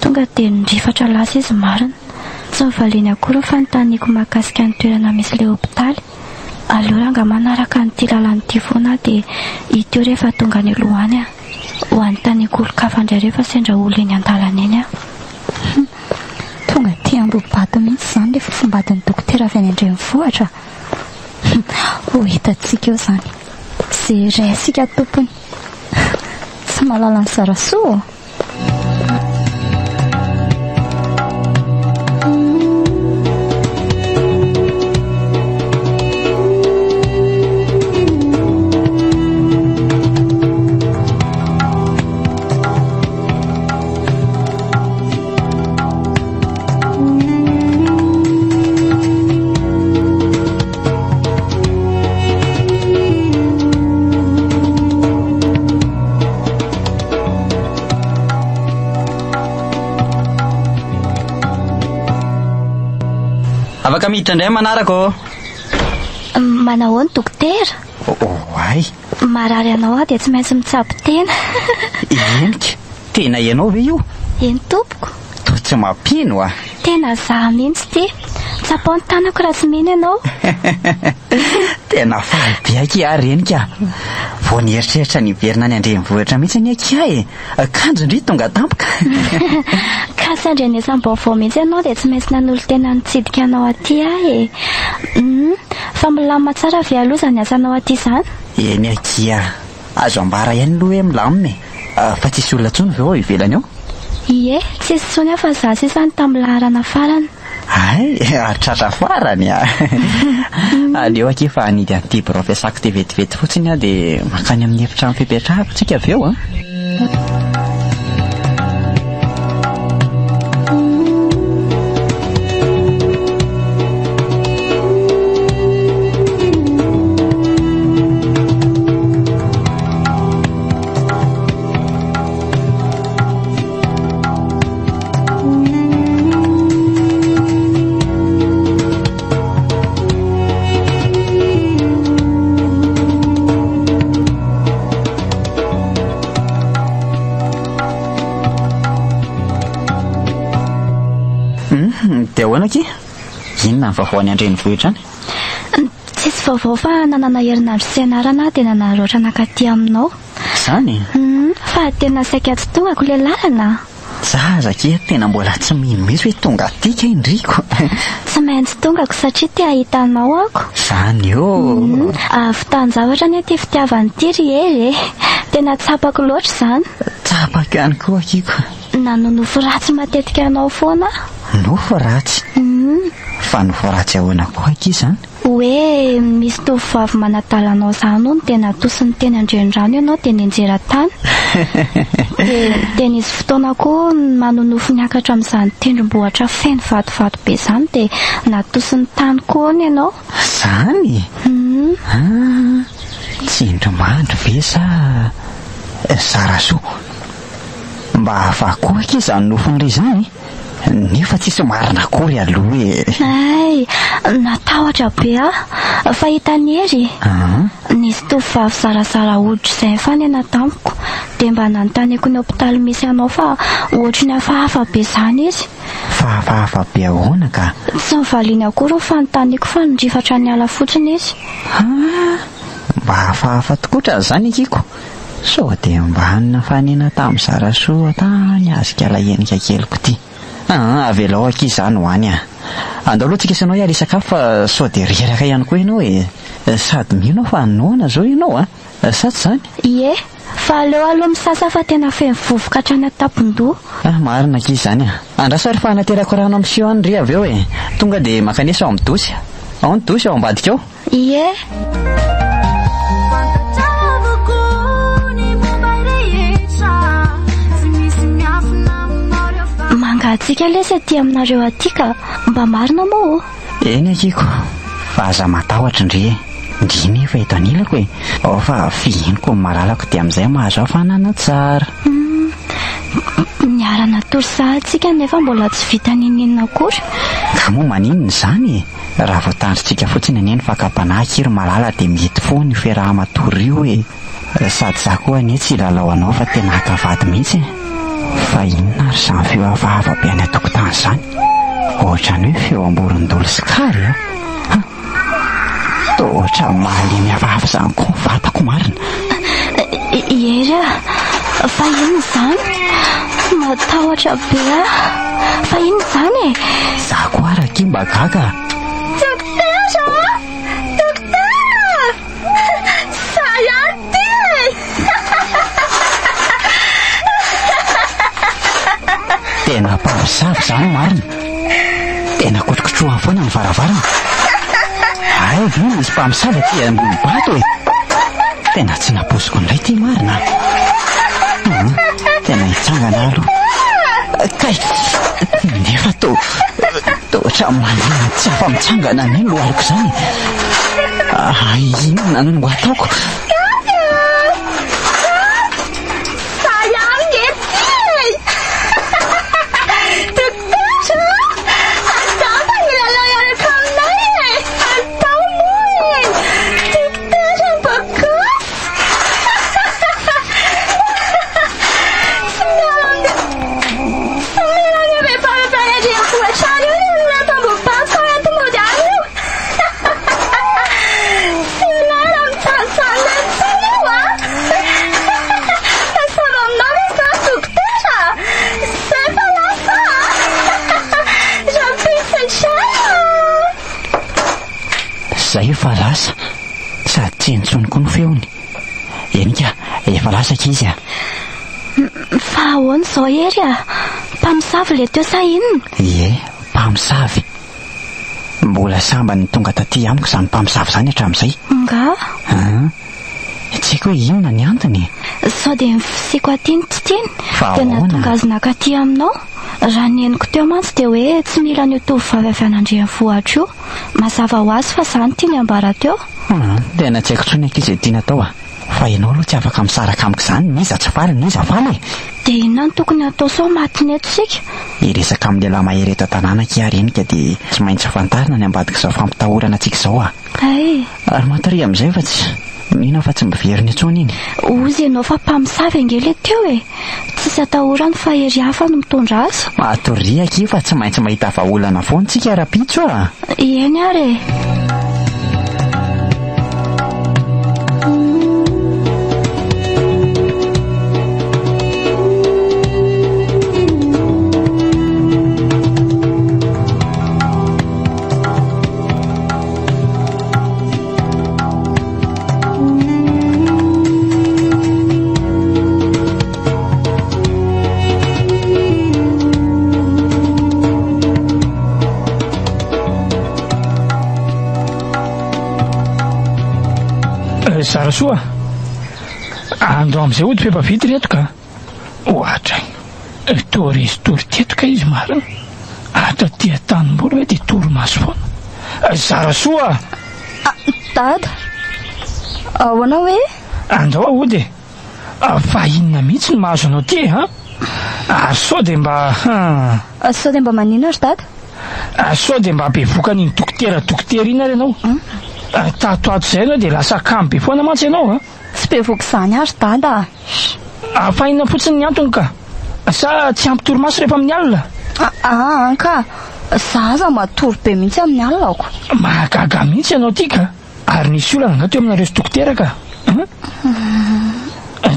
Tonga dia nirifatra lasa izy marina. Tsy nivaliany akory ny fanontaniako mahakasika ny toerana misy ilay hopitaly. Aleo rangahy manaraka an'ity lalana ity foana aho dia hita eo rehefa tonga any aloha any aho. Ho anontaniako olon-kafa indray rehefa sendra olona eny an-dalana eny aho. Hum. Tonga aty Ambohibato mihitsy izany ilay fofombadin'ny dokotera avy any an-drenivohitra. Hum. Ho hitantsika eo izany. Izay raisika tompony. Tsy mahalala an'i Zarasoa ô? Afaka miditra indray manaraka ô. Manahoana dokotera? Oay. Marary anao aho dia tsy maintsy mitsabo tena. Henika, tena ianao ve io? Eny tompoko. Toa tsy mampino ah. Tena za mihitsy ity. Tsapao ny tanako raha tsy mino ianao. Tena faly be akia aho renika. Vao nieritreritra ny hiverina any an-drenivohitra mihitsy anie akia e. Kanjo ndry tonga tampoka. Ka tsy andrenesam-baovao mihitsy ianao dia tsy maintsy nanolo-tena nitsidika anao aty aho e. Hum, fa milamina tsara ve aloha izany asanao aty izany? Eny akia. Azo ambara ihany aloha hoe milamina e. Fa tsisy olona intsony ve ao ivelany ao? Ie, tsisy intsony aho fa izaho sisa no tamin'ny laharana farany. Hay, ary tratra farany a! Aleo akia fa hanidy an'ity birao fiasako ity vetivety fotsiny aho dia mankany amin'ny efitrano fipetrahako tsika avy eo a! Dia ahoana akia? Inona ny vaovao any an-drenivohitra any? Tsisy vaovao fa nanana herinandro tsy ianarana aho dia nanararaotra nankaty aminao. Izany? Hum, fa tena saika tsy tongako ilay lalana. Zaza akia tena mbola tsy mino mihitsy hoe tonga aty kay ndriko. Tsy maintsy tongako satria te hahita anao ako. Izany ô. Hum, ahavitan-javatra anie ity fitiavana ity ry Hery e. Tena tsapako loatra izany. Tsapako ihany koa akia ko. Nanonofy ratsy matetika anao foana aho. Nofy ratsy? Hum. Fa nofy ratsy ahoana koa akia izany? Hoe misy tovovavy manadala anao izany hono dia natosiny teny an-drenirano ianao dia nianjera tany. Dia dia nisy fotoana koa manonofy niakatra amin'izany tendrombohitra feno vatovato be izany dia natosiny tany koa hono ianao. Izany? Ah, tsindrimandry ve sa Zarasoa? Mba hafa koa akia izany nofiny re izany e! Nefa tsisy marina akory aloha e. Hay, natahotra be aho. Fa hitan'i Hery e. Nisy tovovavy zarazara hoditra izay nifanena tamiko. Dia mba nanontaniako ny hopitaly misy anao fa ohatry ny hafahafa be izany izy. Fa hafahafa be ahoana ka? Tsy nivaliany akory ny fanontaniako fa nirifatra niala fotsiny izy. Ha, mba hafahafa tokoa tra izany akiko. Sao dia mba nifanena tamin'i Zarasoa tany azikala henika keliko ity. Aa, avelao akia izany ho any a. Andao aloha tsika sy ianao hiala hisakafo fa sao dia reraka ihany koa ianao e. Sady mino aho fa noana izao ianao a. Sa tsy izany? Ie, fa aleo aloha misasa fa tena feno vovoka hatrany an-tampon-doha. Ah, marina akia izany a. Andraso ary fa hanaterako rano amin'ny siô any ry avy eo e. Tonga dia mankanesa ao amin'ny dosy. Ao ny dosy ao ambadika ao. Ie. Mangatsiaka lesy aty aminareo aty ka. Mba marina moa ô? Eny akiko, fa aza matahotra ndry e. Ndry nefa eto anilako e. Ao fa fihiniko ny malalako dia amin'izay mahazo hafanana tsara. Niara-natory sahady tsika nefa mbola tsy vita n'inon'inona akory. Ka moa maninona izany e? Raha vao tandrintsika fotsiny anie ny fakam-panahy akia ry malala dia mety foana io fiaraha-matory io e! Sady za koa anie tsy hilalao anao fa tena haka vady mihitsy e! Fa inona ary izany feo hafahafa be any an-tokotany izany? Ohatran'ny hoe feo amboron-dolo sy kary a! Ha! Toa ohatran'ny mahalemy hafahafa izany koa ny vatako marina. Hery a! Fa inona izany? Matahotra be aho. Fa inona izany e? Za koa ary akia mba gaga a! Dokotera a! Dokotera! Za ihany ity e! Tena mpamosavy izany marina. Tena kotrokotrohany foana ny varavarana. Hay ve misy mpamosavy aty Ambohibato e! Tena tsy nampoiziko indray ity marina. Tena hitsangana aho aloha. Kay! Nefa toa toa ohatran'ny manina tsy afa-mitsangana ny lohaliko izany. Ah, inona no ataoko? Zay efa lasa, sady tsy intsony koa ny feony. Eny ka, efa lasa ankizy a. Fa ahoana izao Hery a? Mpamosavy ilay teo sa inona? Ie, mpamosavy. Mbola sambany tonga taty amiko izany mpamosavy izany hatramin'izay. Nga? An! Tsy haiko hoe inona ny antony e! Sao dia ny fisiako aty no tsy tiany? Fa Dia ahoana? nahatonga azy nakaty aminao? Raha ny henoko teo mantsy dia hoe tsy mila an'io tovovavy avy any an-drenivohitra io. Mazava ho azy fa izaho no tiany hambara teo. Hum, tena tsy haiko intsony akia izay tiana atao a! Fa ianao aloha tsy afaka misaraka amiko izany, n'iza tsy faly n'iza faly e! Dia inona no tokony hatao sao maty eto isika? Hiresaka amin'ny lehilahy mahery eto an-tanàna akia ry Henika dia tsy maintsy fantarina ny ambadik'izao fampitahorana antsika izao a! Hay! Ary matoria amin'izay fa tsy. Mino aho fa tsy miverina intsony iny. Hozy ianao fa mpamosavy ange ilay teo e! Tsisy atahorany fa hery hafa no mitondra azy. Matoria akia fa tsy maintsy mahita vahaolana foana tsika rahampitso a! Eny ary e! Zarasoa a! Andao amin'izay hody f'efa vita ireto ka! Ohatray! Toa resy tory teto kay izy marina! Ato aty an-tanimboly ve dia torimaso foana? Zarasoa a! Dada! Ahoana hoe? Andao hody e! Fa inona mihitsy no mahazo anao ity e? An? Ary sao dia mba. Sao dia mba maninona ry dada? Sao dia mba bevoka an'iny dokotera dokotera iny ary ianao? Tato ato izay ianao dia lasa kamo be foana mantsy ianao a! Tsy bevoka izany aho ry dada a! Fa inona fotsiny ny antony ka? Sa tsy ampy torimaso rehefa amin'ny alina? Aa ka! Za aza matory be mihitsy amin'ny alina ko! Mahagaga mihitsy ianao ity ka! Ary nisy olana angaha teo aminareo sy dokotera ka?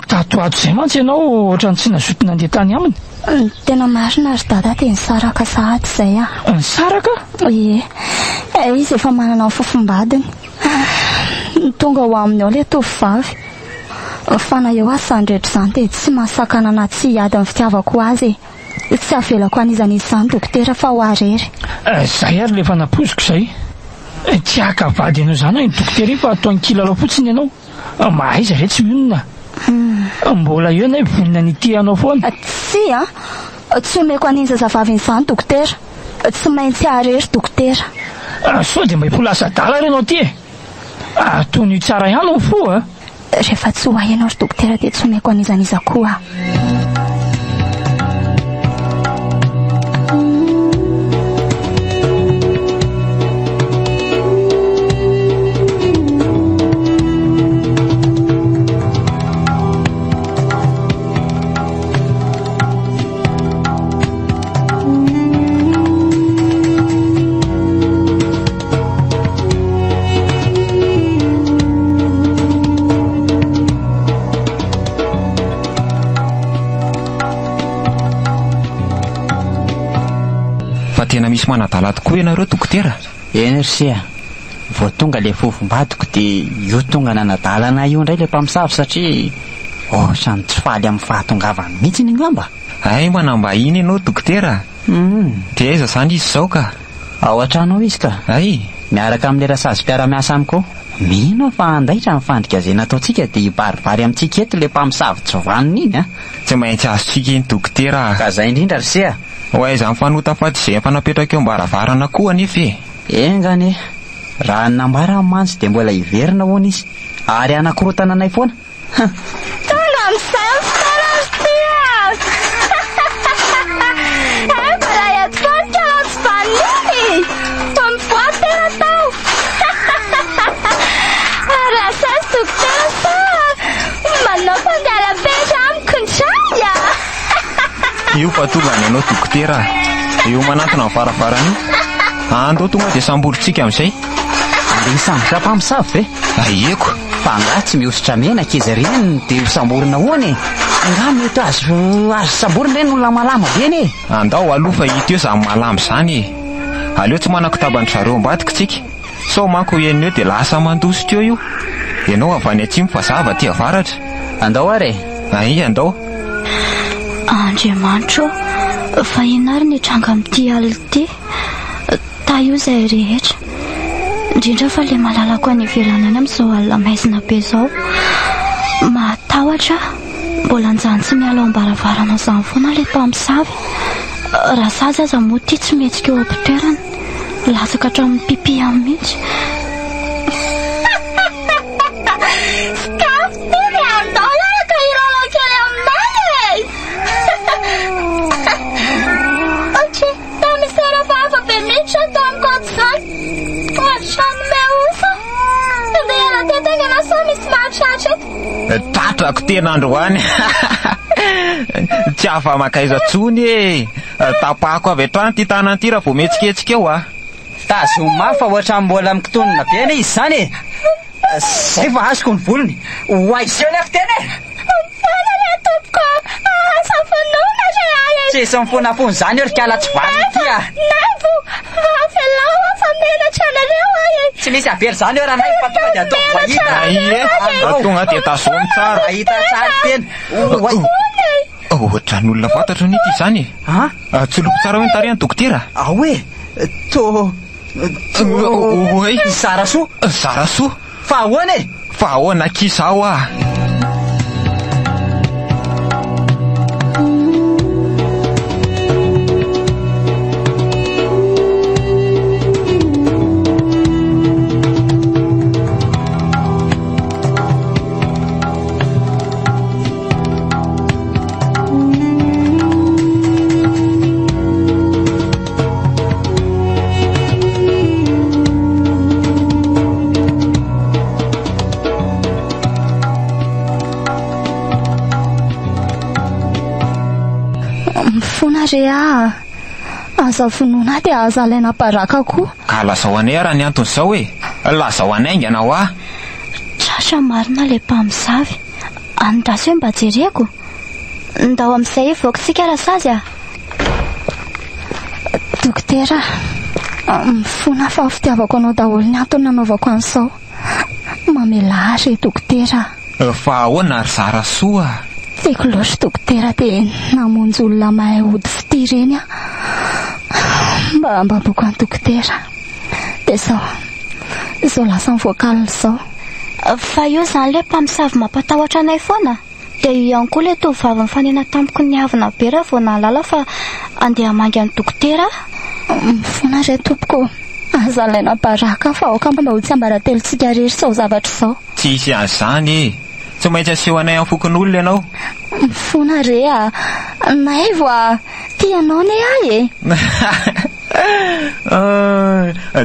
Tato ato izay mantsy ianao ohatran'ny tsy nazoto nandeha tany aminy. Ny tena marina ry dada dia nisaraka sahady izay aho. Nisaraka? Ie. Izy efa manana ny fofombadiny. Tonga ho aminy ao ilay tovovavy. Fa na eo aza izany rehetra izany dia tsy mahasakana anà tsy hiady ny fitiavako azy e. Tsy avelako an'iza n'iza izany dokotera fa ho ahy irery. Izay ary ilay efa nampoiziko izay. Tsy haka vady anao izany aho iny dokotera iny fa ataony kilalao fotsiny ianao. Mahaiza re tsy mionona. Mbola eo ianay vonona ny hitia anao foana. Tsia a! Tsy omeko an'iny zazavavy iny izany dokotera. Tsy maintsy ahy irery dokotera. Sao dia mba efa ho lasa adala ary ianao ity e! Tonio tsara ihany ny fo a! Rehefa tsy ho ahy ianao ry dokotera dia tsy omeko an'iza n'iza koa aho. Fa tena misy manadala tokoa ianareo dokotera. Eny ry se a! Vao tonga ilay fofombadiko dia io tonga nanadala anay io indray ilay mpamosavy satria ohatran'ny tsy faly amin'ny fahatongavany mihitsy angamba. Hay manambahiny ianao dokotera. Dia aiza izany izy izao ka? Ao an-trano ao izy ka. Hay! Miaraka amin'ilay rasazy mpiara-miasa amiko ao. Mino aho fa handaitra ny fandrika izay nataontsika dia hibaribary amintsika eto ilay mpamosavy tsy vanona iny a! Tsy maintsy azontsika iny dokotera a! Ka izay indrindra ry se a! Ho aiza mifanota faty izay efa napetraka eo am-baravarana koa anefa e! Enga anie! Raha ny nambarany mantsy dia mbola hiverina hono izy ary hanakorontana anay foana. Tonga amin'izay ny fotoana ry ty a! Eh, mbola eto foana kala tsy vanona iny! Toa mivoa tena tao! Ary asazy dokotera sa manao fangalam-petra amiko indray a! Io fa tonga ny anao dokotera a! Io manantona ny varavarana io. Andao tonga dia samborintsika amin'izay. Andeha hisambotra mpamosavy ve? Ahiako. Fa angaha tsy mihosotra menaka izy ireny dia ho samborina ahoana e? Angaha mety azo azo samborina ireny olona malama be anie e? Andao aloha fa hita eo izany malama izany e! Aleo tsy manakotaba an-dry zareo ambadika tsika. Sao manko henony eo dia lasa mandositra eo io. Ianao avy any atsimo fa za avy aty avaratra. Andao ary e! Aia andao. Andriamanitra ô, fa inona ary ny hitranga amin'ity alina ity? Tahio izahay rehetra. Indrindra fa ilay malalako any ivelany any amin'izao alina maizina be izao. Mahatahotra aho. Mbola anjany tsy miala ao am-baravarana izany foana ilay mpamosavy. Rasazy aza moa ity tsy mihetsika eo am-pitoerana. Latsaka hatramin'ny pipi any mihitsy. Sokafy tony e, andao hiaraka hilalao kely aminay e! Ok. Tao misy hafahafa be mihitsy ato amiko ato izany. Ohatran'ny mihaosa. Andeha hiala teto haingana sao misy mahatratra eto. Tratrako tena androany. Tsy afa-makaiza intsony e. Tapahako avy hatrany ity tanana ity raha vao mihetsiketsika eo ah. Tazomy mafy fa ohatran'ny mbola mikitonona be anie izy izany e. Zay vao azoko ny volony. Ho aiza eo ny tena e. Mifaly anie tompoko a! Asa finoana re ahy e! Tsisy mifonafona izany eo ry kala tsy vanona ity a! Naivo, avelao aho fa menatra anareo ahy e! Tsy misy avela izany eo Ranaivo fa tonga dia ataovy mahita. Aie, tonga dia tazomy tsara. Mahita tsara tena. Oay. Ohatran'ny olona fantatro anie ity izany e. An? Tsy loko tsara hoe ny tarehiny dokotera. Ao e! To. Oay. Zarasoa. Zarasoa. Fa ahoana e? Fa ahoana akia izao ah? Mifona re ah. Aza vonoina dia aza alaina baraka koa. Ka lazao anay raha ny anton'izao e. Lazao anay haingana hoa. Tratra marina ilay mpamosavy. Andraso hoe mba jereko. Ndao amin'izay hivoaka isika Rasazy a! Dokotera, mifona fa fitiavako anao daholo ny antony nanaovako an'izao. Mamelà ahy re dokotera. Fa ahoana ry Zarasoa a? Tiako loatra dokotera dia namonjy olona mahay ody fitia ireny aho. Mba ambaboko an'i dokotera. Dia izao, izao lasa mivoaka alina izao. Fa io izany ilay mpamosavy mampatahotra anay foana? Dia io ihany koa ilay tovovavy nifanena tamiko niavona be raha vao nahalala fa handeha hamangy an'i dokotera aho. Mifona re tompoko ô! Aza alaina baraka fa aoka mba ho tsiambaratelontsika irery izao zavatra izao. Tsy hisy an'izany e! Tsy maintsy asehonay amin'ny fokonolona ianao. Mifona re a! Naivo a! Tia anao anie aho e!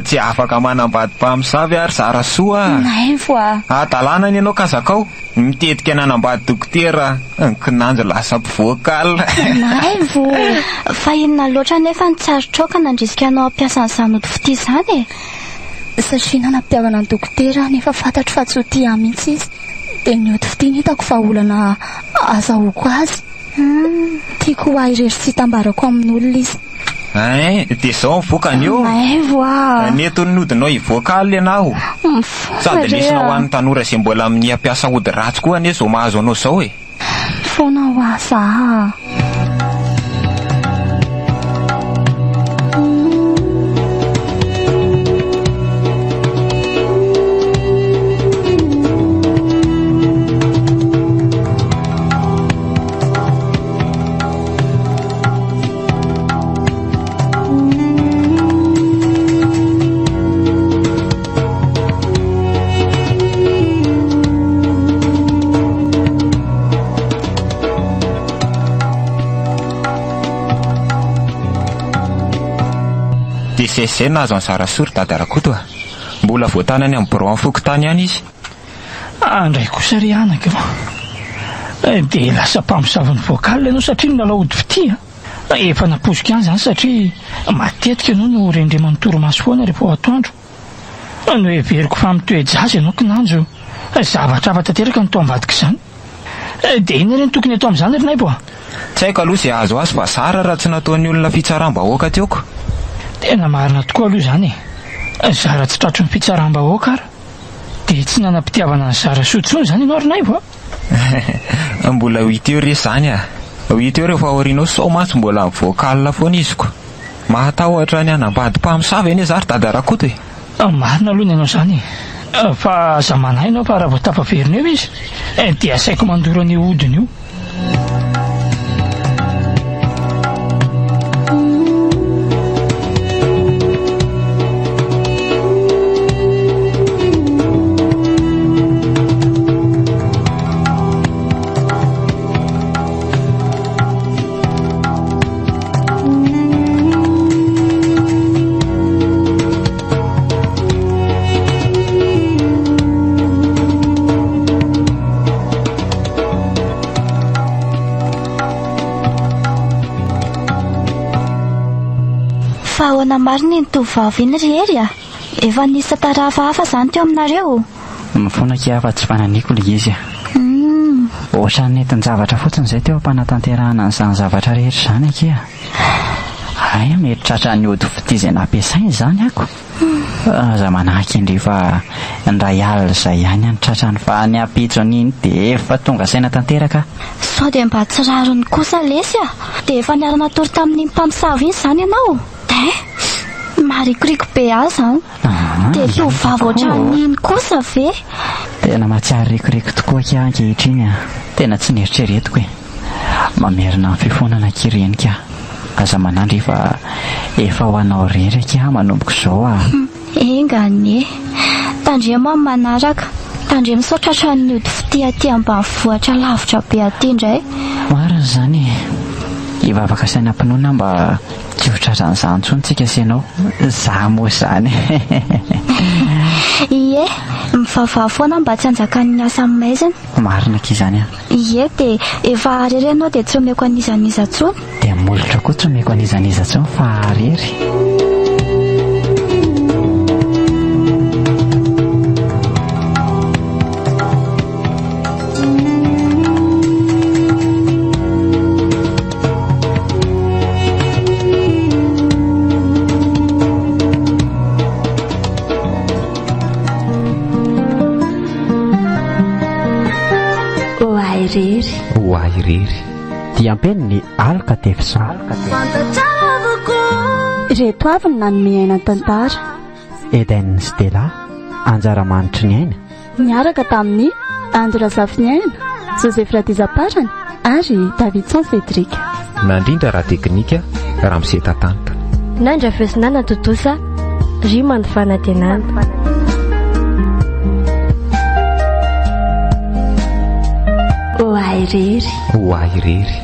Tsy afaka manambady mpamosavy aho ry Zarasoa a! Naivo a! Hadalana anie ianao ka zakao. Mitetika nanambady dokotera, kinanjo lasa mpivoaka alina. Naivo! Fa inona loatra anefa no tsy aritrao ka nandrisika anao hampiasa an'izany ody fitia izany e? Satria nanam-pitiavana an'i dokotera aho nefa fantatro fa tsy ho tia ahy mihitsy izy. Dia ny ody fitia no hitako fa olana azahoako azy. Tiako ho ahy irery tsy hitambarako amin'olona izy. Hein, dia izao ny vokany io. Maivo ah. Nentiny nodinao hivoaka alina ianao. Mifona Sady re lesona ho ah. an'ny tanora izay mbola minia hampiasa ody ratsy koa anie izao mahazo anao izao e. Mifona ho ahy za ah. Dia izay izay nahazo an'i Zarasoa ry Dada Rakoto a! Mbola voatana any amin'ny biraon'ny fokontany ihany izy. Andray kosa ry anaka ô! Dia lasa mpamosavy ny vocal ianao satria nilalao ody fitia a! Efa nampoiziko ihany izany satria matetika ianao no rendreman'ny torimaso foana rehefa ho atoandro. Noheveriko fa mitoe-jaza ianao kinanjo zavatra hafa tanteraka no tao ambadik'izany. Dia inona re no tokony atao amin'izany ry Naivo a? Tsy haiko aloha izay azo azy fa zara raha tsy nataon'ny olona fitsaram-bahoaka teo ko. Tena marina tokoa aloha izany e! Zara tsy tratry ny fitsaram-bahoaka ary. Dia tsy nanam-pitiavana an'i Zarasoa intsony izany ianao ry Naivo a? Mbola ho hita eo re izany a! Ho hita eo rehefa aorianao sao mantsy mbola mivoaka alina foana izy ko! Mahatahotra ny hanambady mpamosavy anie za ry Dada Rakoto e! Marina aloha ny anao izany e! Fa aza manahy ianao fa raha vao tafaverina eo izy dia asaiko mandoro an'io hodiny io. Fa ahoana marina iny tovovavy iny ry Hery a? Efa nisy tantara hafahafa izany teo aminareo? Mifona akia fa tsy fananiko ilay izy a. Ohatran'ny nentin-javatra fotsiny izay teo am-panatanterahana an'izany zavatra rehetra izany akia. Hay mety tratran'ny ody fitia izay nampiasainy izany ako. Aza manahy indry fa indray alina izay ihany no tratrany fa ny ampitson'iny dia efa tonga saina tanteraka aho. Sao dia mba tsy rariny kosa lesy a! Dia efa niara-natory tamin'iny mpamosavy iny izany ianao? Hein! Maharikoriko be ahy izany. Dia tovovavy ohatran'iny kosa ve? Tena mahatsiaro rikoriko tokoa akia ankehitriny a. Tena tsy neritreretiko e. Mamerina ny fifonana akia reniko a. Aza manandry fa efa ho anao irery akia manomboka izao a. Enga anie. Tandremo amin'ny manaraka. Tandremo sao tratran'ny ody fitia aty ambanivohitra lavitra be aty indray. Marina izany e. Hivavaka sy hanam-pinoana aho mba tsy ho tratran'izany intsony tsika sy ianao. Za moa izany e. Ie, mivavaha foana mba tsy hanjakan'ny asan'ny maizina. Marina akia izany an. Ie, dia efa arery ianao dia tsy omeko an'iza n'iza intsony. Dia molotra koa tsy omeko an'iza n'iza intsony fa arery. Ho ahy irery. Ho ahy irery. Diam-peno ny aloka tefison. Ireto avy no nanome aina ny tantara. Eden Stella, anjara manitry ny aina. Niaraka tamin'i Andry Razafiniaina, Joseph Radizaparany ary Davidson Cédric. Nandrindra ara-teknika, Ramose Tatanta. Nandra feo sy nanatontosa, Rima ny fanantenana. Ho ahy irery. Ho ahy irery.